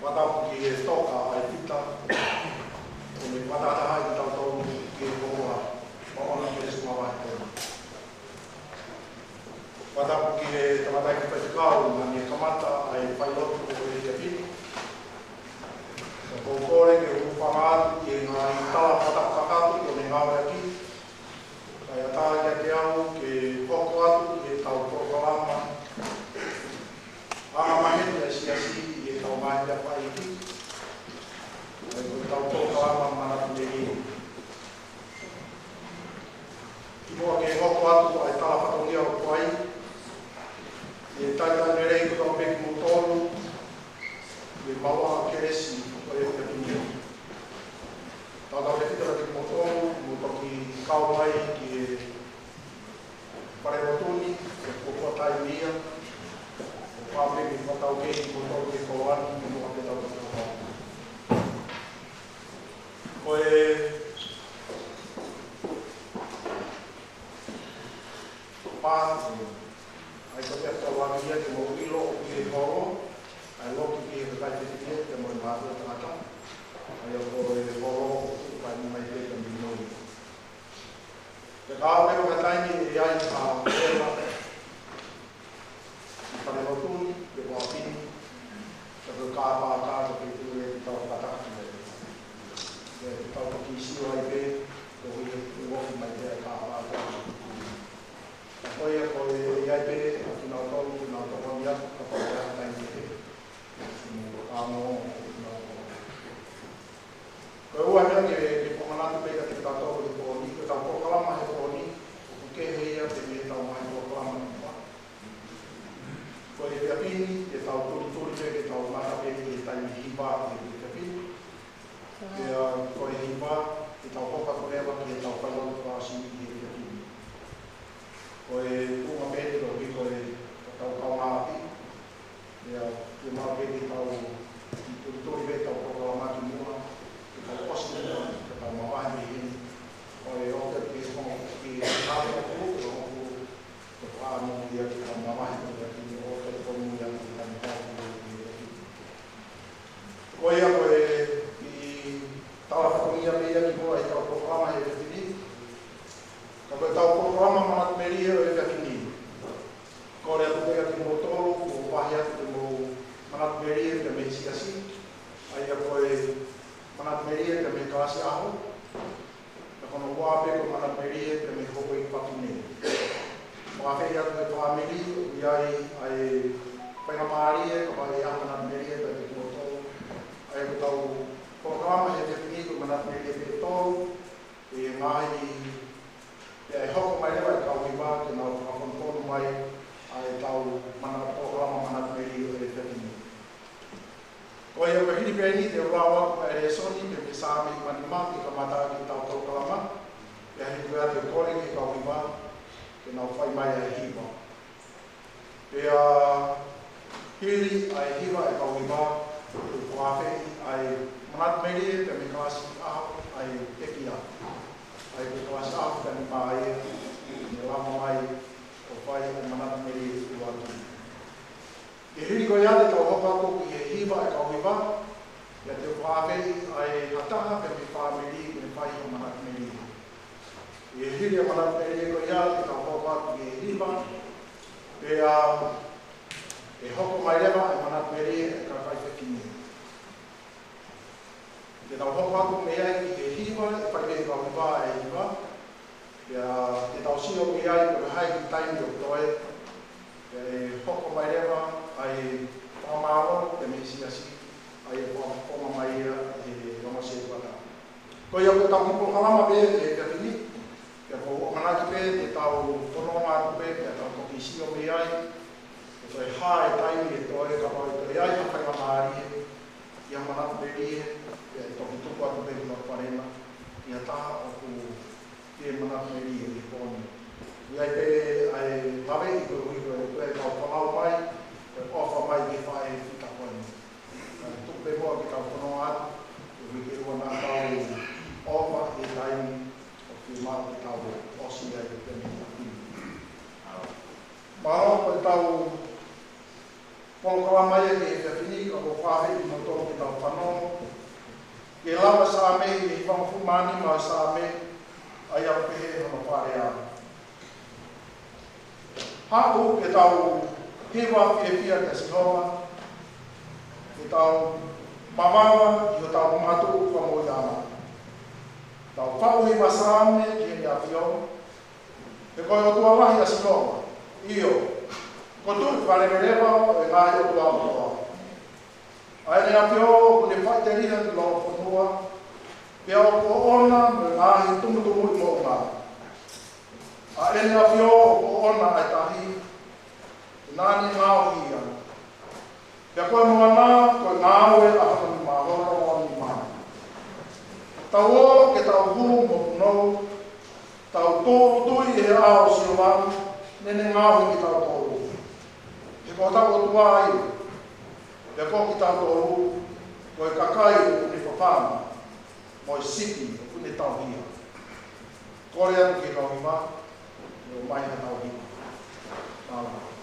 Fakatapu ki he toka ʻa e fita, ʻo ne fakatahatahaʻi kitautolu ki he ʻOtua, ʻo ʻoua ke sumava he toka. Fakatapu ki he tangataʻeiki faifekau naʻa ne kamata ʻa e failotu ʻo e efiafi ni. Ka ʻoku ou kole ke u hūfanga atu ki he ngaahi tala fakatapu kakato ʻo ne ngāueʻaki, kae ʻatā kiate au ke hoko atu ʻi heʻetau polokalama anga maheni ʻa e siasi ʻi heʻetau ngaahi meʻakai, ʻa ia ko ʻetau polokalama manatu melie. Kimuʻa ke hoko atu ʻa e tala fatongia ʻoku ʻi ai, ʻe talitali lelei kotoa pē kimoutolu ʻi he maʻu ʻa e kelesi ʻo e efiafi ni. Tautautefito kiate kimoutolu ʻoku mou toki kau mai ki he fale lotu ni, ko e kuo pau taimi ia, ʻo kapau ʻe fakataukei kimoutolu ki he koloa ni, kimuʻa ke tau toki hoko atu. Ko e pā, ʻa ia ko e meʻa ʻoku ou ʻamanaki ke mou ʻilo ʻoku ʻi he holo, ʻa e lotu ki he kakai fefine pea mo e mātuʻa tangata, ʻa ia ko e holo ʻoku fai mai pē ka mimoi. Pea kapau ʻe ʻi ai ha taimi ʻe ʻi ai ha vela ʻi fale lotu ni, pe ko e ʻapi ni, ka ko e kāpā ka ko e pule ʻi tau kātaki mai. Pea ʻi tau toki sio ai pē, ko e ʻi he ofi mai pē ʻa e kāpā ka. Ka ko ia ko e ʻi ai pē, ʻa kinautolu, kinautolu ni atu, kapau ʻe ʻi ai ha taimi ʻe. Mo ka mo, mo ka mo. Ko e ua meʻa ke, ke fakamanatu pē kiate kitautolu he pō ni, ko ʻetau polokalama he pō ni, ʻoku kehe ia pea mei heʻetau ngaahi polokalama ki muʻa. Ko e efiafi ni, ʻe tau tulituli pē ke tau mamata pē ki he taimi hiva ʻi he efiafi ni. Pea ko e hiva, ʻe tau hoko atu leva ki heʻetau failotu ʻa e siasi ʻi he efiafi ni. Ko e tuʻunga pē eni ʻoku ui ko e, ko ʻetau kaungāʻapi. Pea, ke mau ke ke tau, ke tau, tau, ke tau polokalama ki muʻa, ke tau ʻosi muʻa, ke tau mavahe mei heni. Ko e ʻoku ke ke mo, ke tau ʻoku, ke ʻoku, ke tau ʻano ia ke tau mavahe mei heni, ʻo ke tau mo ia ke tau mavahe mei heni. Ko ia ko e, ʻi tala fatongia pē ia ki muʻa ʻi heʻetau polokalama he efiafi ni. Ka ko ʻetau polokalama manatu melie ʻo e efiafi ni. Kole atu pē kiate kimoutolu, ʻoku ou vaheʻi atu ke mou manatu melie pē mei he siasi. ʻA ia ko e manatu melie pē mei he kalasi ʻaho. Pea ko hono ua pē ko e manatu melie pē mei he houʻeiki fafine. Fakafeʻiloaki atu ki he fāmili, ʻoku ʻi ai ʻa e faingamālie, kapau ʻe ʻi ai ha manatu melie pē mei kimoutolu. ʻA ia ko ʻetau polokalama he efiafi ni ko e manatu melie pē ʻe tolu, ʻi he ngaahi mai ʻa e hiva. Pea hili ʻa e hiva ʻa e kau hiva, ʻoku fakafeʻi ʻa e manatu melie pea mei he kalasi ʻaho ʻa e pekia. ʻA e kalasi ʻaho pea mei he māhina, ne lava mai ʻo fai ʻa e manatu melie ʻuluaki. Ke hili ko ia te tau hoko atu ki he hiva ʻa e kau hiva, pea te u fakafeʻi ʻa e ha taha pea mei he fāmili ke ne fai ha manatu melie. Ke hili ʻa e manatu melie ko ia te tau hoko atu ki he hiva, pea ʻe hoko mai leva ʻa e manatu melie ʻa e kakai fefine. Te tau hoko atu mei ai ki he hiva, ʻe fai mei he kau hiva ʻa e hiva. Pea te tau sio mei ai pe ko e hā e kiʻi taimi ʻoku toe. Pea ʻe hoko mai leva ʻa e fakamālō pea mei he siasi, ʻa ia ʻoku fakafofonga mai ia ʻe he ongo sētuata. Ko ia ko ʻetau kiʻi polokalama pē he efiafi ni. Pea ʻoku ou ʻamanaki pē te tau fononga atu pē, pea tau toki sio mei ai pe ko e hā e taimi ʻe toe, kapau ʻe toe ʻi ai ha faingamālie ki ha manatu melie, pea ʻe toki tuku atu pē ki Laupalena, ki ha taha ʻoku fie manatu melie he pō ni. ʻI ai pē ʻa e laveʻi koeʻuhi ko e, ko e kau folau mai, ko e ʻofa mai ki he faʻē fita ko eni. Kae tuku pē muʻa ke tau fononga atu, koeʻuhi ke ʻoua naʻa tau ʻova he taimi ʻoku fiemaʻu ke tau ʻosi ai pē mei he efiafi ni. Mālō, ko ʻetau polokalama ia ki he efiafi ni, ka ʻoku ou fakafeʻi kimoutolu ke tau fanongo ki he lau ʻa e Saame, ʻi he hivangofulu mā nima ʻo e Saame, ʻa ia ʻoku pehē hono fakalea: Haʻu ke tau hiva fiefia kia Sihova, ke tau mavava ʻi hotau matu fakamoʻui ʻana. Tau faʻu hiva saame ki heʻene ʻafio, he ko e ʻOtua lahi ʻa Sihova, ʻio, ko e Tuʻi fakaleveleva ʻo e ngaahi ʻotua kotoa. ʻA ʻene ʻafio ʻoku ne faʻiteliha ki lolofonua, pea ʻoku ʻoʻona mo e ngaahi tumutumu ʻi moʻunga. ʻA ʻene ʻafio ʻoku ʻoʻona ʻa e tahi, he naʻa ne ngaohi ia. Pea ko e moana ko e ngāue ʻa hono nima, hono nima. Tau ō ke tau hū mo punou, tau tūʻulutui ʻi he ʻao ʻo Sihova, naʻa ne ngaohi kitautolu. He ko hotau ʻOtua ia, pea ko kitautolu, ko e kakai ʻoku ne fafanga, mo e sipi ʻoku ne tauhi. Kole atu ki he kau hiva, ʻo mai ha tau hiva. Mālō.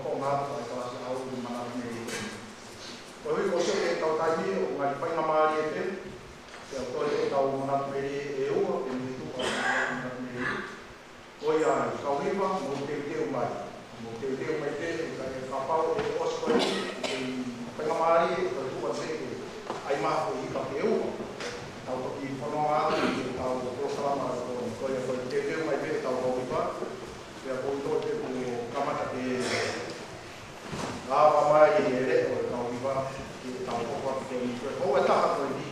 ʻo ngā ʻa e kalasi ʻaho ʻoku manatu melie. Koeʻuhi ko e sio ki heʻetau taimi, ʻoku ngali faingamālie pē ke tau toe ʻetau manatu melie ʻe ua, pea mei he tuʻu ʻa e manatu melie. Ko ia ai, kau hiva, mou teuteu mai. Mou teuteu mai pē, ʻe ka, ʻe kapau ʻe ʻosi ko eni, ʻe faingamālie ʻetau tuʻu atu pē ke ʻai mai ha hiva pe ua. Tau toki fononga atu ki heʻetau polokalama ʻo e ʻaho ni. Ko ia, ko e teuteu mai pē ʻetau kau hiva. Pea ko e toe pē kuo kamata ke lava mai e leʻo ʻo e kau hiva ki heʻetau kau hiva. Ko e taha ko eni,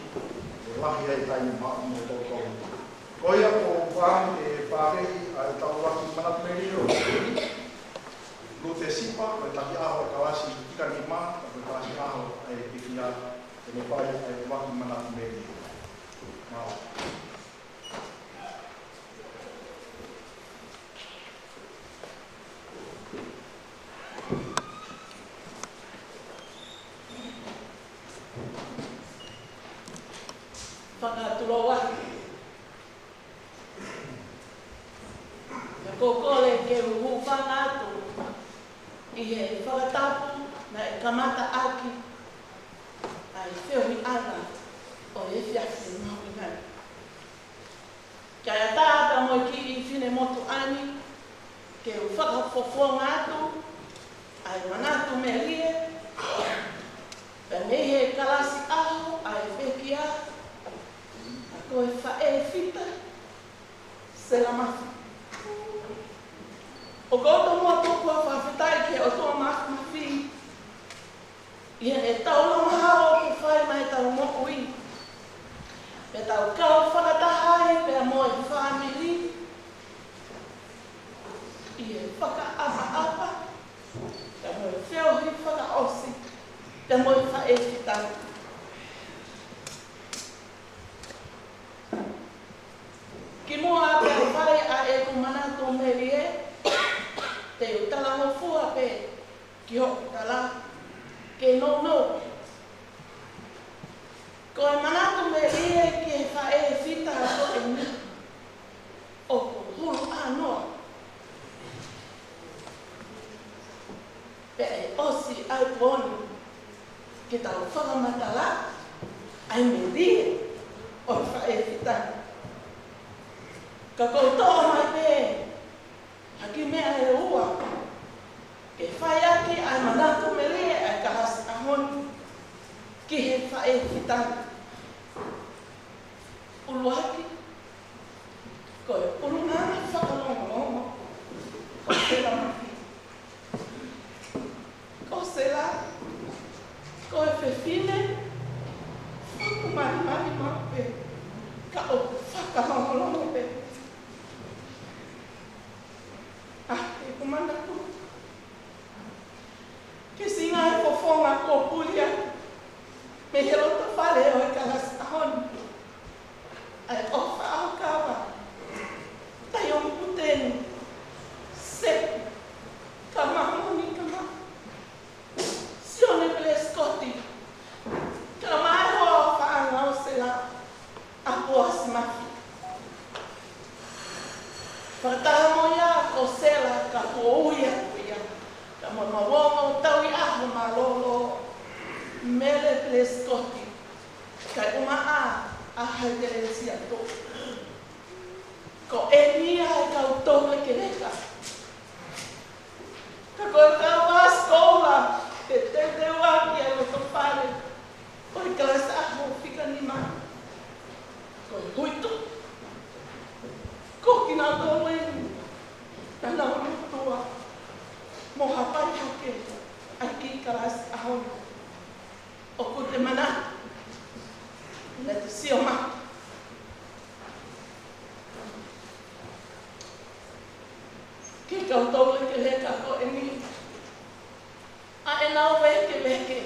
ʻe lahi ai e taimi maʻu mo e tau kau hiva. Ko ia, ʻoku ou fakaʻamu ke fakaafeʻi ʻa ʻetau ʻuluaki manatu melie, Lute Sipa, ko e taki ʻaho ʻo e kalasi fika nima, ko e kalasi ʻaho ʻa e pekia, ke ne fai ʻa e ʻuluaki manatu melie. Mālō. Fakatulou atu. Pea ʻoku ou kole ke u hūfanga atu ʻi he fakatapu naʻe kamata ʻaki ʻa e feohiʻanga ʻo e efiafi mahuʻinga ni. Kae ʻatā pea mo e kiʻi finemotuʻa ni, ke u fakafofonga atu ʻa e manatu melie, pea mei he kalasi ʻaho ʻa e pekia, ʻa ko e faʻē fita, Sela Mafi. ʻOku ou tomuʻa tokua fakafetaʻi ki he ʻOtua Māfimafi, ʻi heʻetau langa hao ke fai mai ʻetau moʻui. Pea tau kau fakataha ai pea mo e fāmili ʻi he fakaʻapaʻapa, pea mo e feohi fakaʻosi, pea mo e faʻē fita. Kimuʻa pea fai ʻa ʻeku manatu melie, te u talangofua pē ki hoʻo tala ke nounou. Ko e manatu melie ki he faʻē fita ko eni, ʻoku hulu ʻānoa. Pea ʻe ʻosi ʻa e pō ni ke tau fakamatala ʻa e melie ʻo e faʻē fita. Ka ʻoku ou toʻo mai pē ha kiʻi meʻa ʻe ua ke fai ʻaki ʻa e manatu melie ʻa e kalasi ʻaho ni ki he faʻē fita. ʻUluaki, ko e ʻulungaanga fakalongolongo ʻo Sela Mafi. Ko Sela, ko e fefine fakamalimali maʻu pē, ka ʻoku fakalongolongo pē. ʻA ʻeku manatu, ke singa e fofonga kuo puli atu mei he loto fale ʻo e kalasi ʻaho ni, ʻa e ʻofa ʻa Kava, Taiomi Puteni, Sepi, Kamahoni Kama, Sione Pelesikoti, kae ʻumaʻā e hoa ʻofaʻanga ʻo Sela, ʻa Poasi Mafi. Fakataha mo ia ko Sela ka kuo ui atu ia, ka mo e maʻu ongo tauʻi ʻaho mālōlō, Mele Pelesikoti, kae ʻumaʻā ʻa Haitelesia Toʻu. Ko eni ia e kau toulekeleka. Ka ko e kau ʻāsikola, ʻe teuteu ʻaki ʻa e loto fale ʻo e kalasi ʻaho fika nima. Ko e huitu, ko kinautolu eni naʻa nau lotua mo hapai hake ʻa e kiʻi kalasi ʻaho ni. ʻOku te manatu, naʻa te sio mai ki he kau toulekeleka ko eni, ʻa ʻenau vēkeveke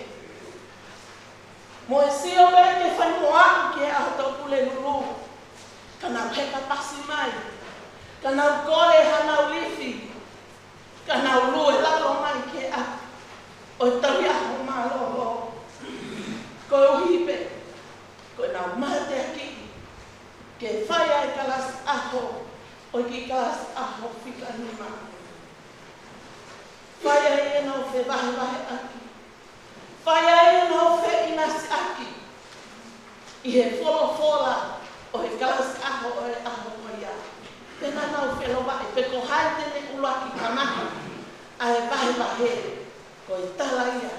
mo e sio pē ke fai mo aʻu ki he ʻaho Tuʻapulelulu, ka nau heka pasi mai, ka nau kole hanau lifi, ka nau lue lalo mai ki he ʻapi ʻo e tauʻi ʻaho mālōlō. Koeʻuhi pē ko ʻenau mateakiʻi ke fai ʻa e kalasi ʻaho, ʻo e kiʻi kalasi ʻaho fika nima. Fai ai ʻenau fevahevaheʻaki. Fai ai ʻenau feʻinasiʻaki ʻi he folofola ʻo e kalasi ʻaho ʻo e ʻaho ko ia. Pea naʻa nau felovaʻi pe ko hai te ne ʻuluaki kamata ʻa e vahevahe, ko e tala ia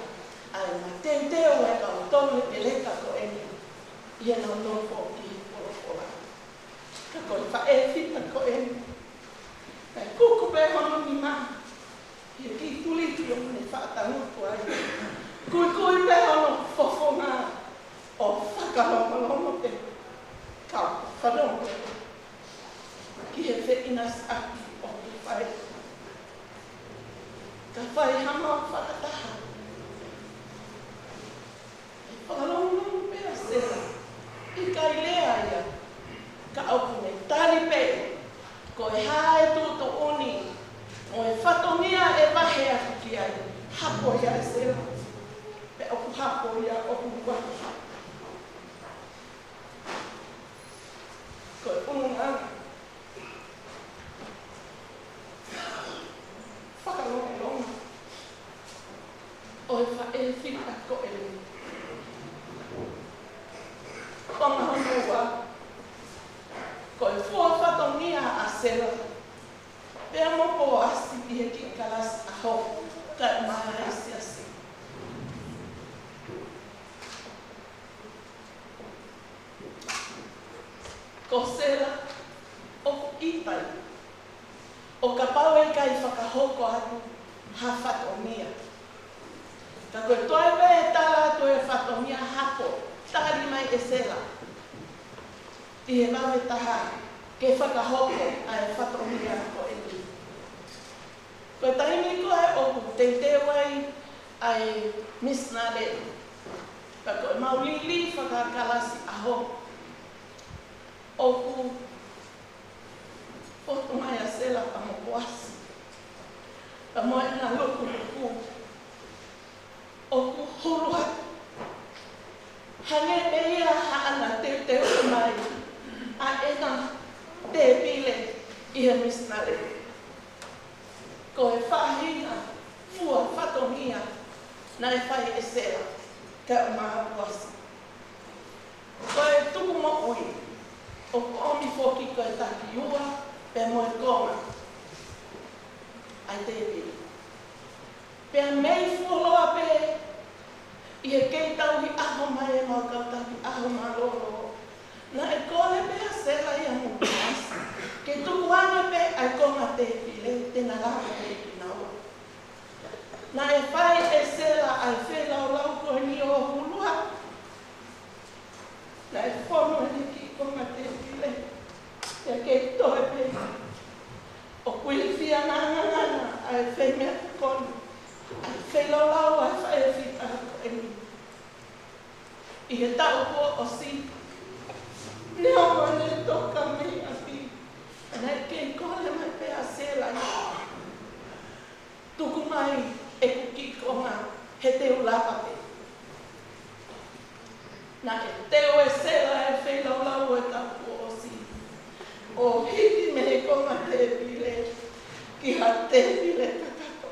ʻa e mateuteu ʻa e kau tolu ʻe teleka ko eni ʻi heʻenau nofo ki he folofola. Ka ko e faʻē fita ko eni, naʻe kuku pē hono nima ʻi he kiʻi tuliki ʻo ne fakatangutu ai. Kuikui pē hono fofonga ʻo fakalongolongo pē, ka fanongo pē ki he feʻinasiʻaki ʻoku fai. Ka fai hama fakataha. ʻE fakalongolongo pē ʻa Sela, ʻikai lea ia, ka ʻoku ne tali pē ko e hā e tuʻutuʻuni mo e fatongia ʻe vahe atu ki ai. Hapo ia ʻe Sela, pea ʻoku hapo ia ʻoku ua. Ko e ʻulungaanga fakalongolongo ʻo e faʻē fita ko eni. Ko e konga hono ua, ko e fua fatongia ʻa Sela pea mo Poasi ʻi he kiʻi kalasi ʻaho kae ʻumaʻā e siasi. Ko Sela ʻoku ʻita ia ʻo kapau ʻe ʻikai fakahoko atu ha fatongia. Ka ko e toe pē ʻe tala atu e fatongia hapo, tali mai ʻe Sela ʻi he vave taha ke fakahoko ʻa e fatongia ko eni. Ko e taimi ko ē ʻoku teuteu ai ʻa e misinale, pea ko e mau liliu fakakalasi ʻaho, ʻoku fotu mai ʻa Sela pea mo Poasi, pea mo ʻena lukuluku, ʻoku hulu atu. Hangē pē ia haʻana teuteu mai ʻa ʻena tēpile ʻi he misinale. Ko e faʻahinga fua fatongia naʻe fai ʻe Sela kae ʻumaʻā Poasi. Ko e tuku moʻui ʻoku ʻomi foki ko e takiua pea mo e konga ʻa e tēpile. Pea mei fuoloa pē ʻi he kei tauhi ʻaho mai ʻemau kau tauhi ʻaho mālōlō, naʻe kole pē ʻa Sela ia mo Poasi ke tuku ange pē ʻa e konga tēpile te na lava pē kinaua. Naʻe fai ʻe Sela ʻa e feilaulau ko eni ʻo hulu atu. Naʻe fonu ʻene kiʻi konga tēpile pea kei toe pē. ʻOku ilifia ngangangana ʻa e feimeʻatokoni, ʻa e feilaulau ʻa e faʻē fita ko eni. ʻI he taʻu kuo ʻosi, neongo ʻene toka mei ʻapi, naʻe kei kole mai pē ʻa Sela ia, tuku mai ʻeku kiʻi konga he te u lava pē. Naʻe teu ʻe Sela e feilaulau ʻo e taʻu kuo ʻosi ʻo hiki mei he konga tēpile ki ha tēpile kakato.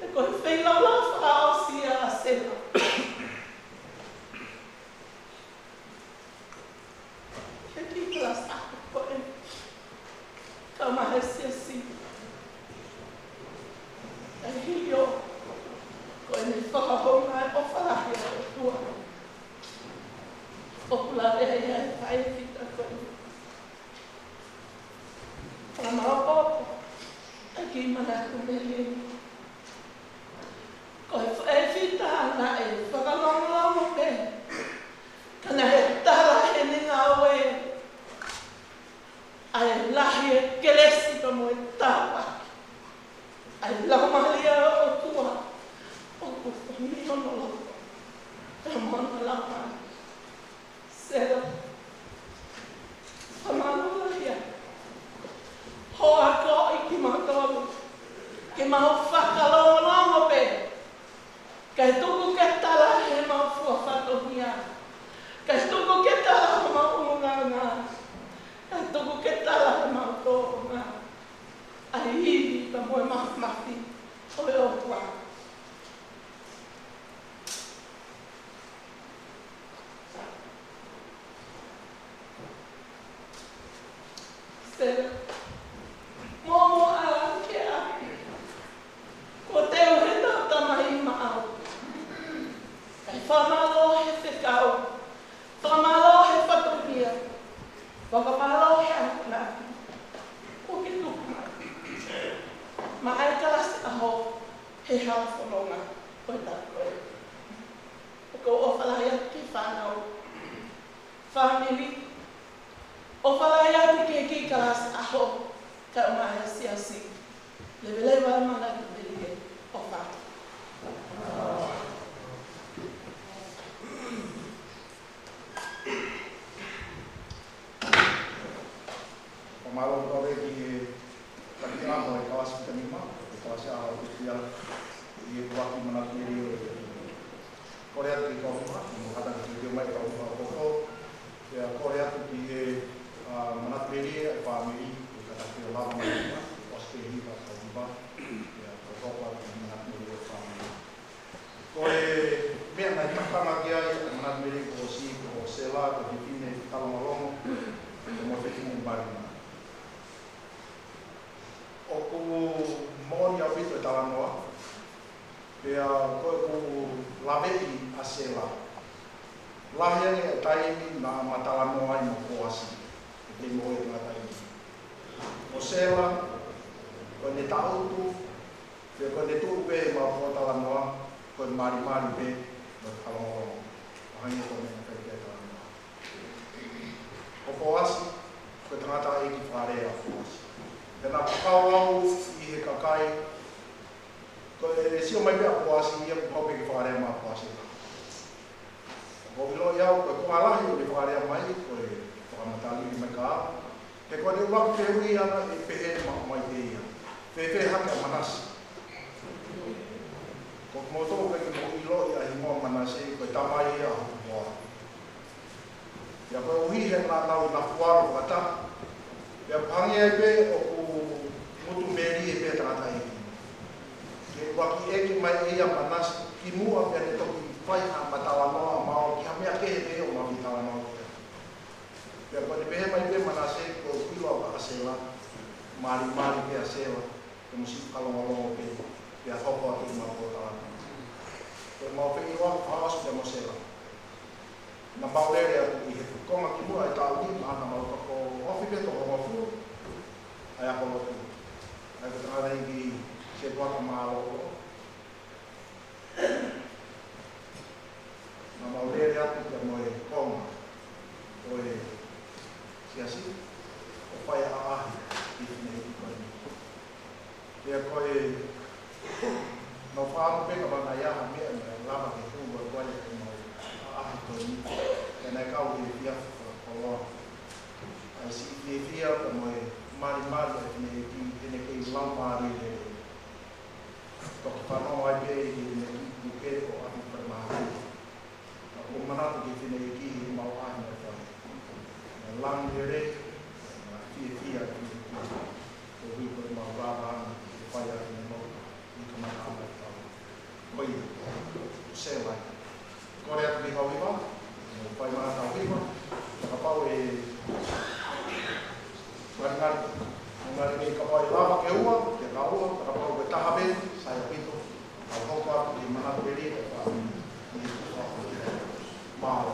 He ko e feilaulau fakaʻosi ia ʻa Sela he kiʻi kalasi ʻaho ko ē kae ʻumaʻā e siasi. ʻA e hili ʻo ko ʻene fakahounga e ʻofa lahi ʻa e ʻOtua, ʻoku lave ai ʻa e faʻē fita ko ē. Ka mau ʻoku ʻai ke manatu mei heni. Ko e faʻē fita naʻe fakalongolongo pē, ka naʻe tala ʻi heʻene ngāue ʻa e lahi e kelesi pea mo e tāpuaki, ʻa e Laumālie ʻo e ʻOtua ʻoku fonu ʻi hono loto pea mo hono laumālie. Sela, fakamālō lahi ā. Hoʻo akoʻi kimautolu ke mau fakalongolongo pē, kae tuku ke tala ʻe he mau fua fatongia, kae tuku ke tala ʻe he mau ʻulungaanga, kae tuku ke tala ʻe he mau tōʻonga ʻa e ivi pea mo e māfimafi Sela. Mōmoa ʻa e ʻapi ke ʻapi. Kuo teu he tau tamai maʻau. Kae fakamālō he fekau. Fakamālō he fatongia. Fakamālō he akonaki. Kuo ke tuku mai. Maʻa e kalasi ʻaho he hala fononga ʻo e tapu ko ē. ʻOku ou ʻofa lahi atu ki he fānau. Fāmili. ʻOfa lahi atu ki he kiʻi kalasi ʻaho, kae ʻumaʻā e siasi. Leveleva ʻa e manatu melie. ʻOfa. Fakamālō atu ki he taki ʻaho ʻo e kalasi taimi ni, ʻo e kalasi ʻaho ʻo e ʻapiako, ʻi he ʻuluaki manatu melie ʻo e Kole atu ki he kau hiva, mo hata ki he kau mai kau hiva koko. Pea kole atu ki he, ʻa, manatu melie ʻa e fāmili, ʻi he kātaki ʻo lava mai hiva, ʻosi pē hiva kau hiva. Pea kole atu ki he manatu melie ʻa e fāmili. Ko e meʻa naʻe tokanga ki ai ʻa e manatu melie kuo ʻosi, ko Sela, ko e fefine talongolongo, ko e mo fefine malimali. ʻOku moʻoni ʻaupito e talanoa, pea ko ʻeku laveʻi ʻa Sela. Lahi ange e taimi naʻa ma talanoa ai mo Poasi, ʻi he moʻui ʻa e tangata ni. Ko Sela, ko ʻene tangutu, pea ko ʻene tuʻu pē ʻi he mau pōtalanoa, ko e malimali pē, mo e talongolongo. Mahalo ko e meʻa naʻe fai ki ai e talanoa. Ko Poasi, ko e tangataʻeiki fakalea ʻa Poasi. Pea naʻa ku kau au ʻi he kakai, ko e sio mai pē ʻa Poasi, ʻa ia kuo pau pē ke fakalea mai ʻa Poasi. Ko e ʻilo ia, ko e konga lahi ʻo e fakalea mai, ko e fakamatala mai ka. He ko ʻene ʻuluaki fehuʻi ʻana ʻe pehē mai pē ia. Fēfē hake ʻa Manase? Ko kimoutolu ʻoku ʻikai ke mou ʻilo ia ʻa e hingoa Manase, ko e tamai ia ʻa hoku hoa. Pea koeʻuhi he naʻa nau ʻi he fualo fakataha. Pea hangē ai pē ʻoku ngutu melie pē tangataʻeiki. Ke ʻuluaki ʻeke mai ʻe ia ʻa Manase, kimuʻa pea ne toki fai ha matalanoa ʻa maua ki ha meʻa kehe pē ʻoku mau talanoa ki ai. Pea ko ʻene pehē mai pē Manase, ko e ʻilo ʻa Sela, malimali pē ʻa Sela, ko e mo siʻi talongolongo pē, pea hoko atu ʻi he mau pōtalanoa. Ko e mau feʻiloaki fakaʻosi pē mo Sela. Naʻa mau lele atu ʻi he konga kimuʻa e taʻu ni, naʻa mau toko ofi pē toko hongofulu, ʻa e ako lotu. ʻA ia ko e tangataʻeiki Setuata mālōlō. Naʻa mau lele atu pea mo e konga ʻo e siasi, ʻo fai ʻaʻahi ʻi he fineʻeiki ko eni. Pea ko e, naʻa ku fakaʻamu pē kapau naʻe ʻi ai ha meʻa naʻe lava ke hū atu ai e mau ʻaʻahi ko eni. Pea naʻe kau he efiafi fakakoloa ʻa e siʻi fiefia pea mo e malimali ʻa e fineʻeiki, he naʻe kei laumālie lelei. Toki fanongo ai pē ʻi he meʻa ki puke ʻo ʻapi pere mahaki. Ka ʻoku ou manatu ki he fineʻeiki ʻi he mau ʻaʻahi naʻe fai. Naʻe langi lelei, naʻe fiefia e fineʻeiki. Koeʻuhi ko e mau lava ʻana ke fai ʻaki ʻene mau ʻi he kamataʻanga ʻo e taʻu. Ko ia, ko Sela ia. Kole atu ki he kau hiva, mo fai mai ha tau hiva, ka kapau ʻe ngalingali, ngalingali kapau ʻe lava ke ua, ke ka ua, ka kapau ʻe taha pē, sai ʻaupito, ka hoko atu ki he manatu melie ʻa e fāmili, ʻi he tuʻa ʻo e mālō.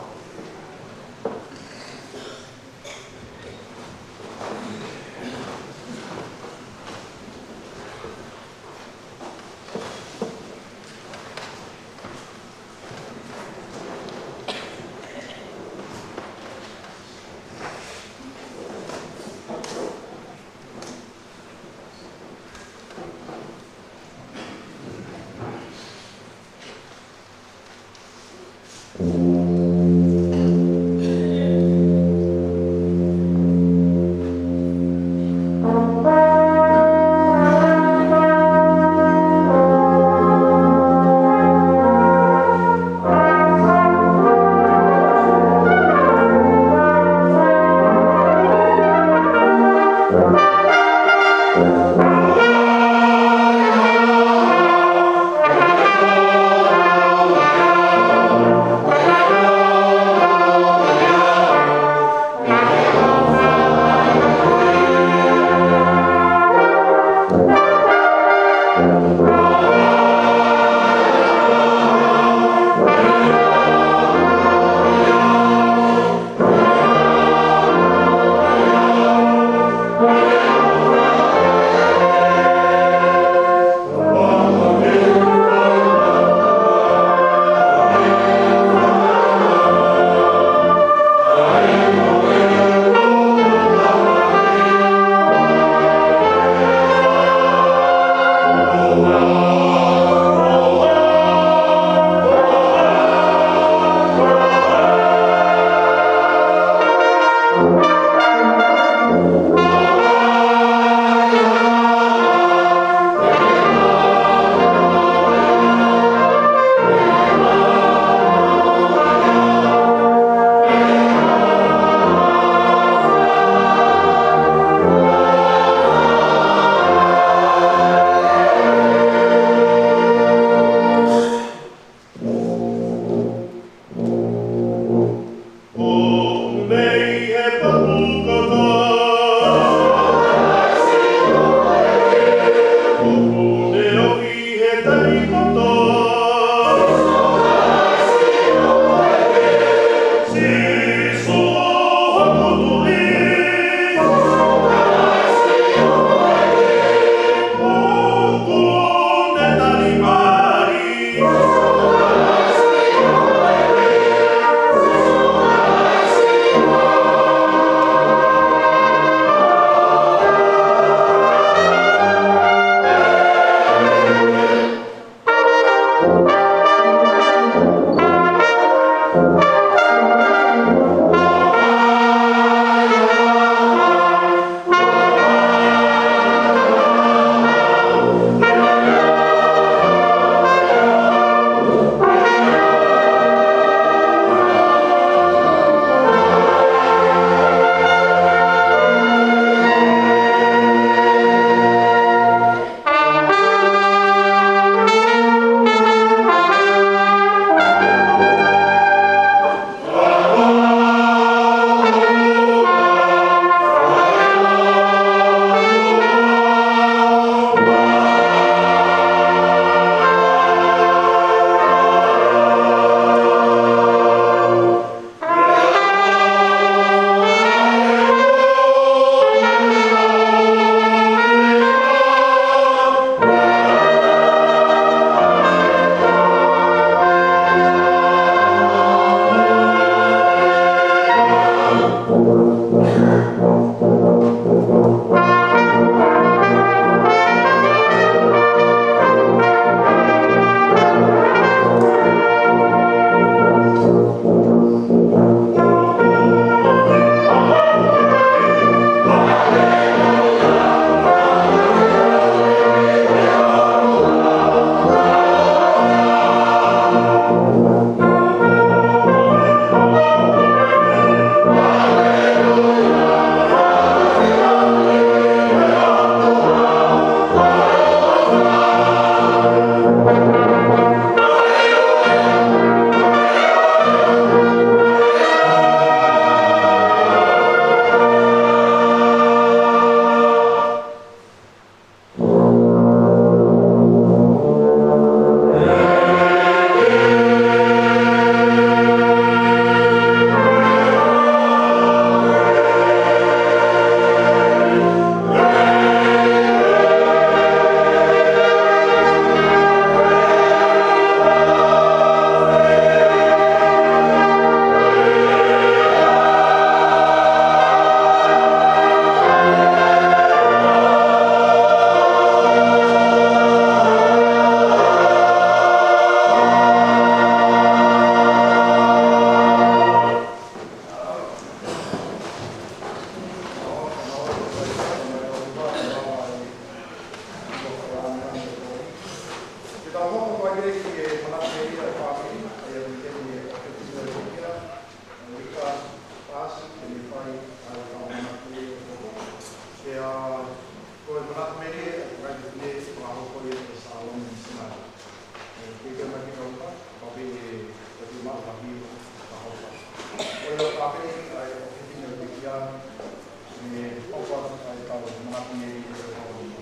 ʻOku ʻi ai ʻetau manatu melie ʻi he ʻaho ni.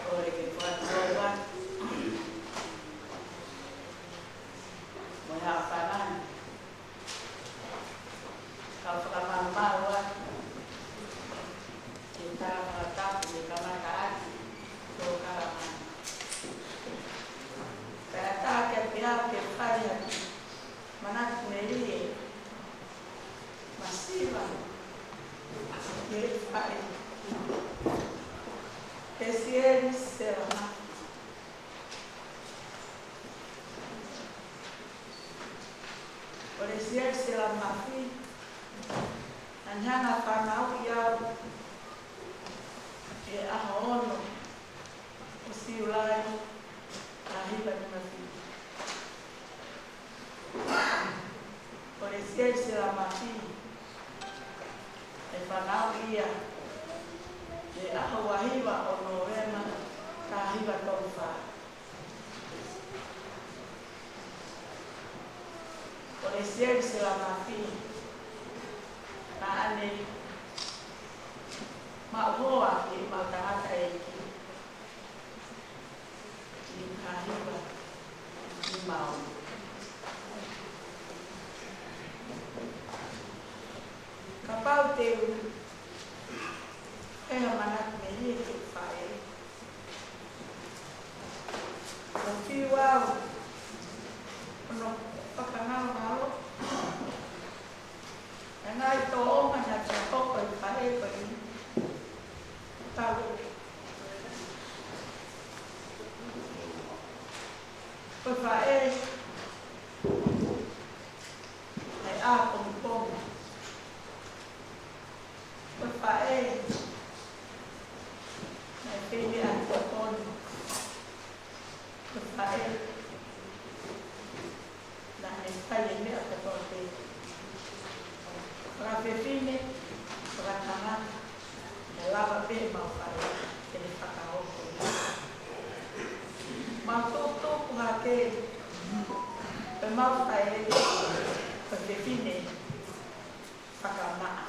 Kole ke fakatau atu mo e haʻofanga ni. Kau fakamālō atu ki he tala fakatapu ne kamata ʻaki ʻetau kalamani. Kae ʻatā kiate au ke fai ha kiʻi manatu melie masiva ki he faʻē, Lesieli Sela Mafi. Ko Lesieli Sela Mafi, naʻá ne hanga ʻo fanauʻi au ʻi he ʻaho ono ʻo Siulai, taha hiva nima fitu. Ko Lesieli Sela Mafi, naʻe fanauʻi ia ʻi he ʻaho ua hiva ʻo Nōvema, taha hiva tolu fā. Ko Lesieli Sela Mafi, naʻá ne maʻu hoa ʻi he maʻu tangataʻeiki ʻi he taha hiva nima ono. Kapau te u fai ha manatu melie ki he faʻē, ʻoku fiu au hono fakangalongalo ʻa e ngaahi tōʻonga naʻe hoko ʻi he faʻē ko eni. Tau. Ko e faʻē naʻe ʻā pongipongi. Ko e faʻē naʻe fai meʻa ʻi totonu. Ko e faʻē naʻe fai e meʻa kotoa pē. Fakafefine, fakatangata, naʻe lava pē ʻemau faʻē ke ne fakahoko. Mau tukutuku hake ko ʻemau faʻē ko e fefine fakamaʻa.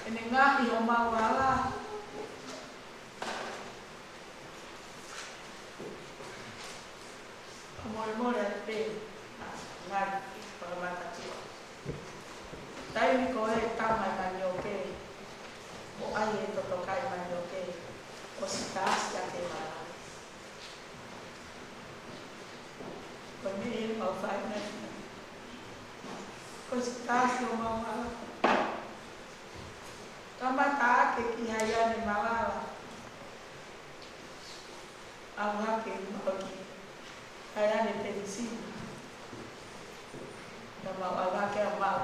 ʻEne ngaohi homau ala, fakamolemole atu pē, ʻa, ngaahi fakamatatua. Taimi ko ē tama e manioke, ʻo ʻai e totoka e manioke, ʻosi taasi ʻa e malala. Ko e meʻa ʻemau fai mai. Kuo ʻosi taasi homau ala. Kamata ake ki hai ane malala. ʻAlu hake ʻemau ki hai ane penisini. Ka mau ʻalu hake ʻa mau,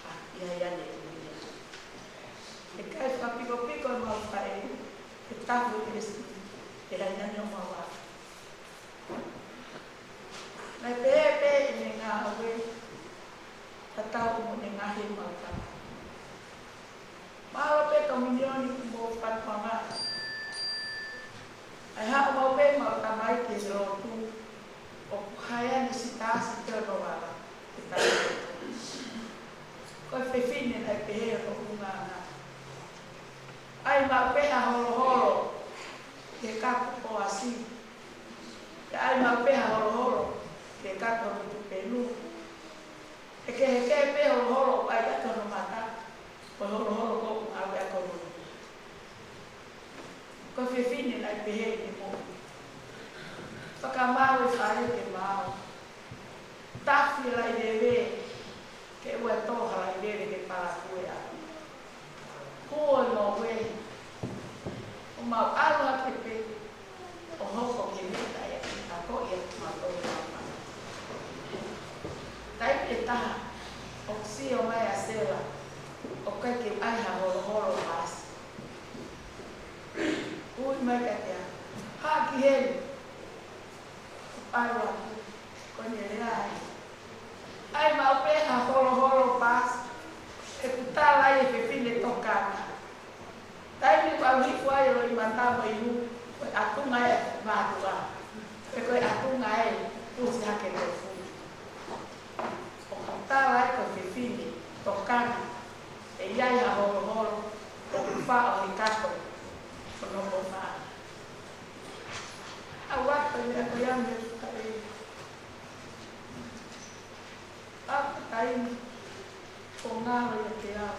ʻa, ki hai ane penisini. ʻIkai fakapikopiko ʻemau faʻē, ke tafu e penisini, ʻi hai ane ʻo mau ʻalu. Naʻe pehē pē ʻene ngāue, tatau mo ʻene ngaahi mau tama. Mālō pē Tōminioni kuo mou fakatuʻanga. ʻAi haʻu maʻu pē mau tama ʻi he lotu, ʻoku hai ane ʻosi taasi pē hono ala, ke taʻe. Ko e fefine naʻe pehē hono ʻulungaanga. ʻAi maʻu pē ha holoholo ki he kato Poasi. Pea ʻai maʻu pē ha holoholo ki he kato Mutupenu. He kehekehe pē holoholo ʻoku ʻai ʻaki hono mata, ko e holoholo ko ē ʻoku ʻave ʻaki hono nima. Ko e fefine naʻe pehē ʻene moʻui. Fakamaau e fale ke maau. Tafi e laʻi veve, ke ʻoua tō ha laʻi veve ke palakū e ʻapi. Ko e ngāue, ʻo mau ʻalu hake pē, ʻo hoko ki he mita ia, ʻa ko ia mau tō e mama. Taimi ʻe taha, ʻoku sio mai ʻa Sela, ʻoku ʻikai ke ʻai ha holoholo Paasi. Ui mai kiate au, haʻu ki heni. ʻAlu atu, ko ʻene lea ē. ʻAi maʻu pē ha holoholo Paasi, Tama i hu, ko e ʻatunga e mātuʻa. Pe ko e ʻatunga e pusi hake ko fu. ʻOku tala ʻe he fefine, tokanga, ʻe ʻi ai ha holoholo, ʻoku faʻo he kato, ko no ko fa. ʻAuaka ia ko ia me fuka e. ʻAuaka taimi, ko ngalo ia ke au.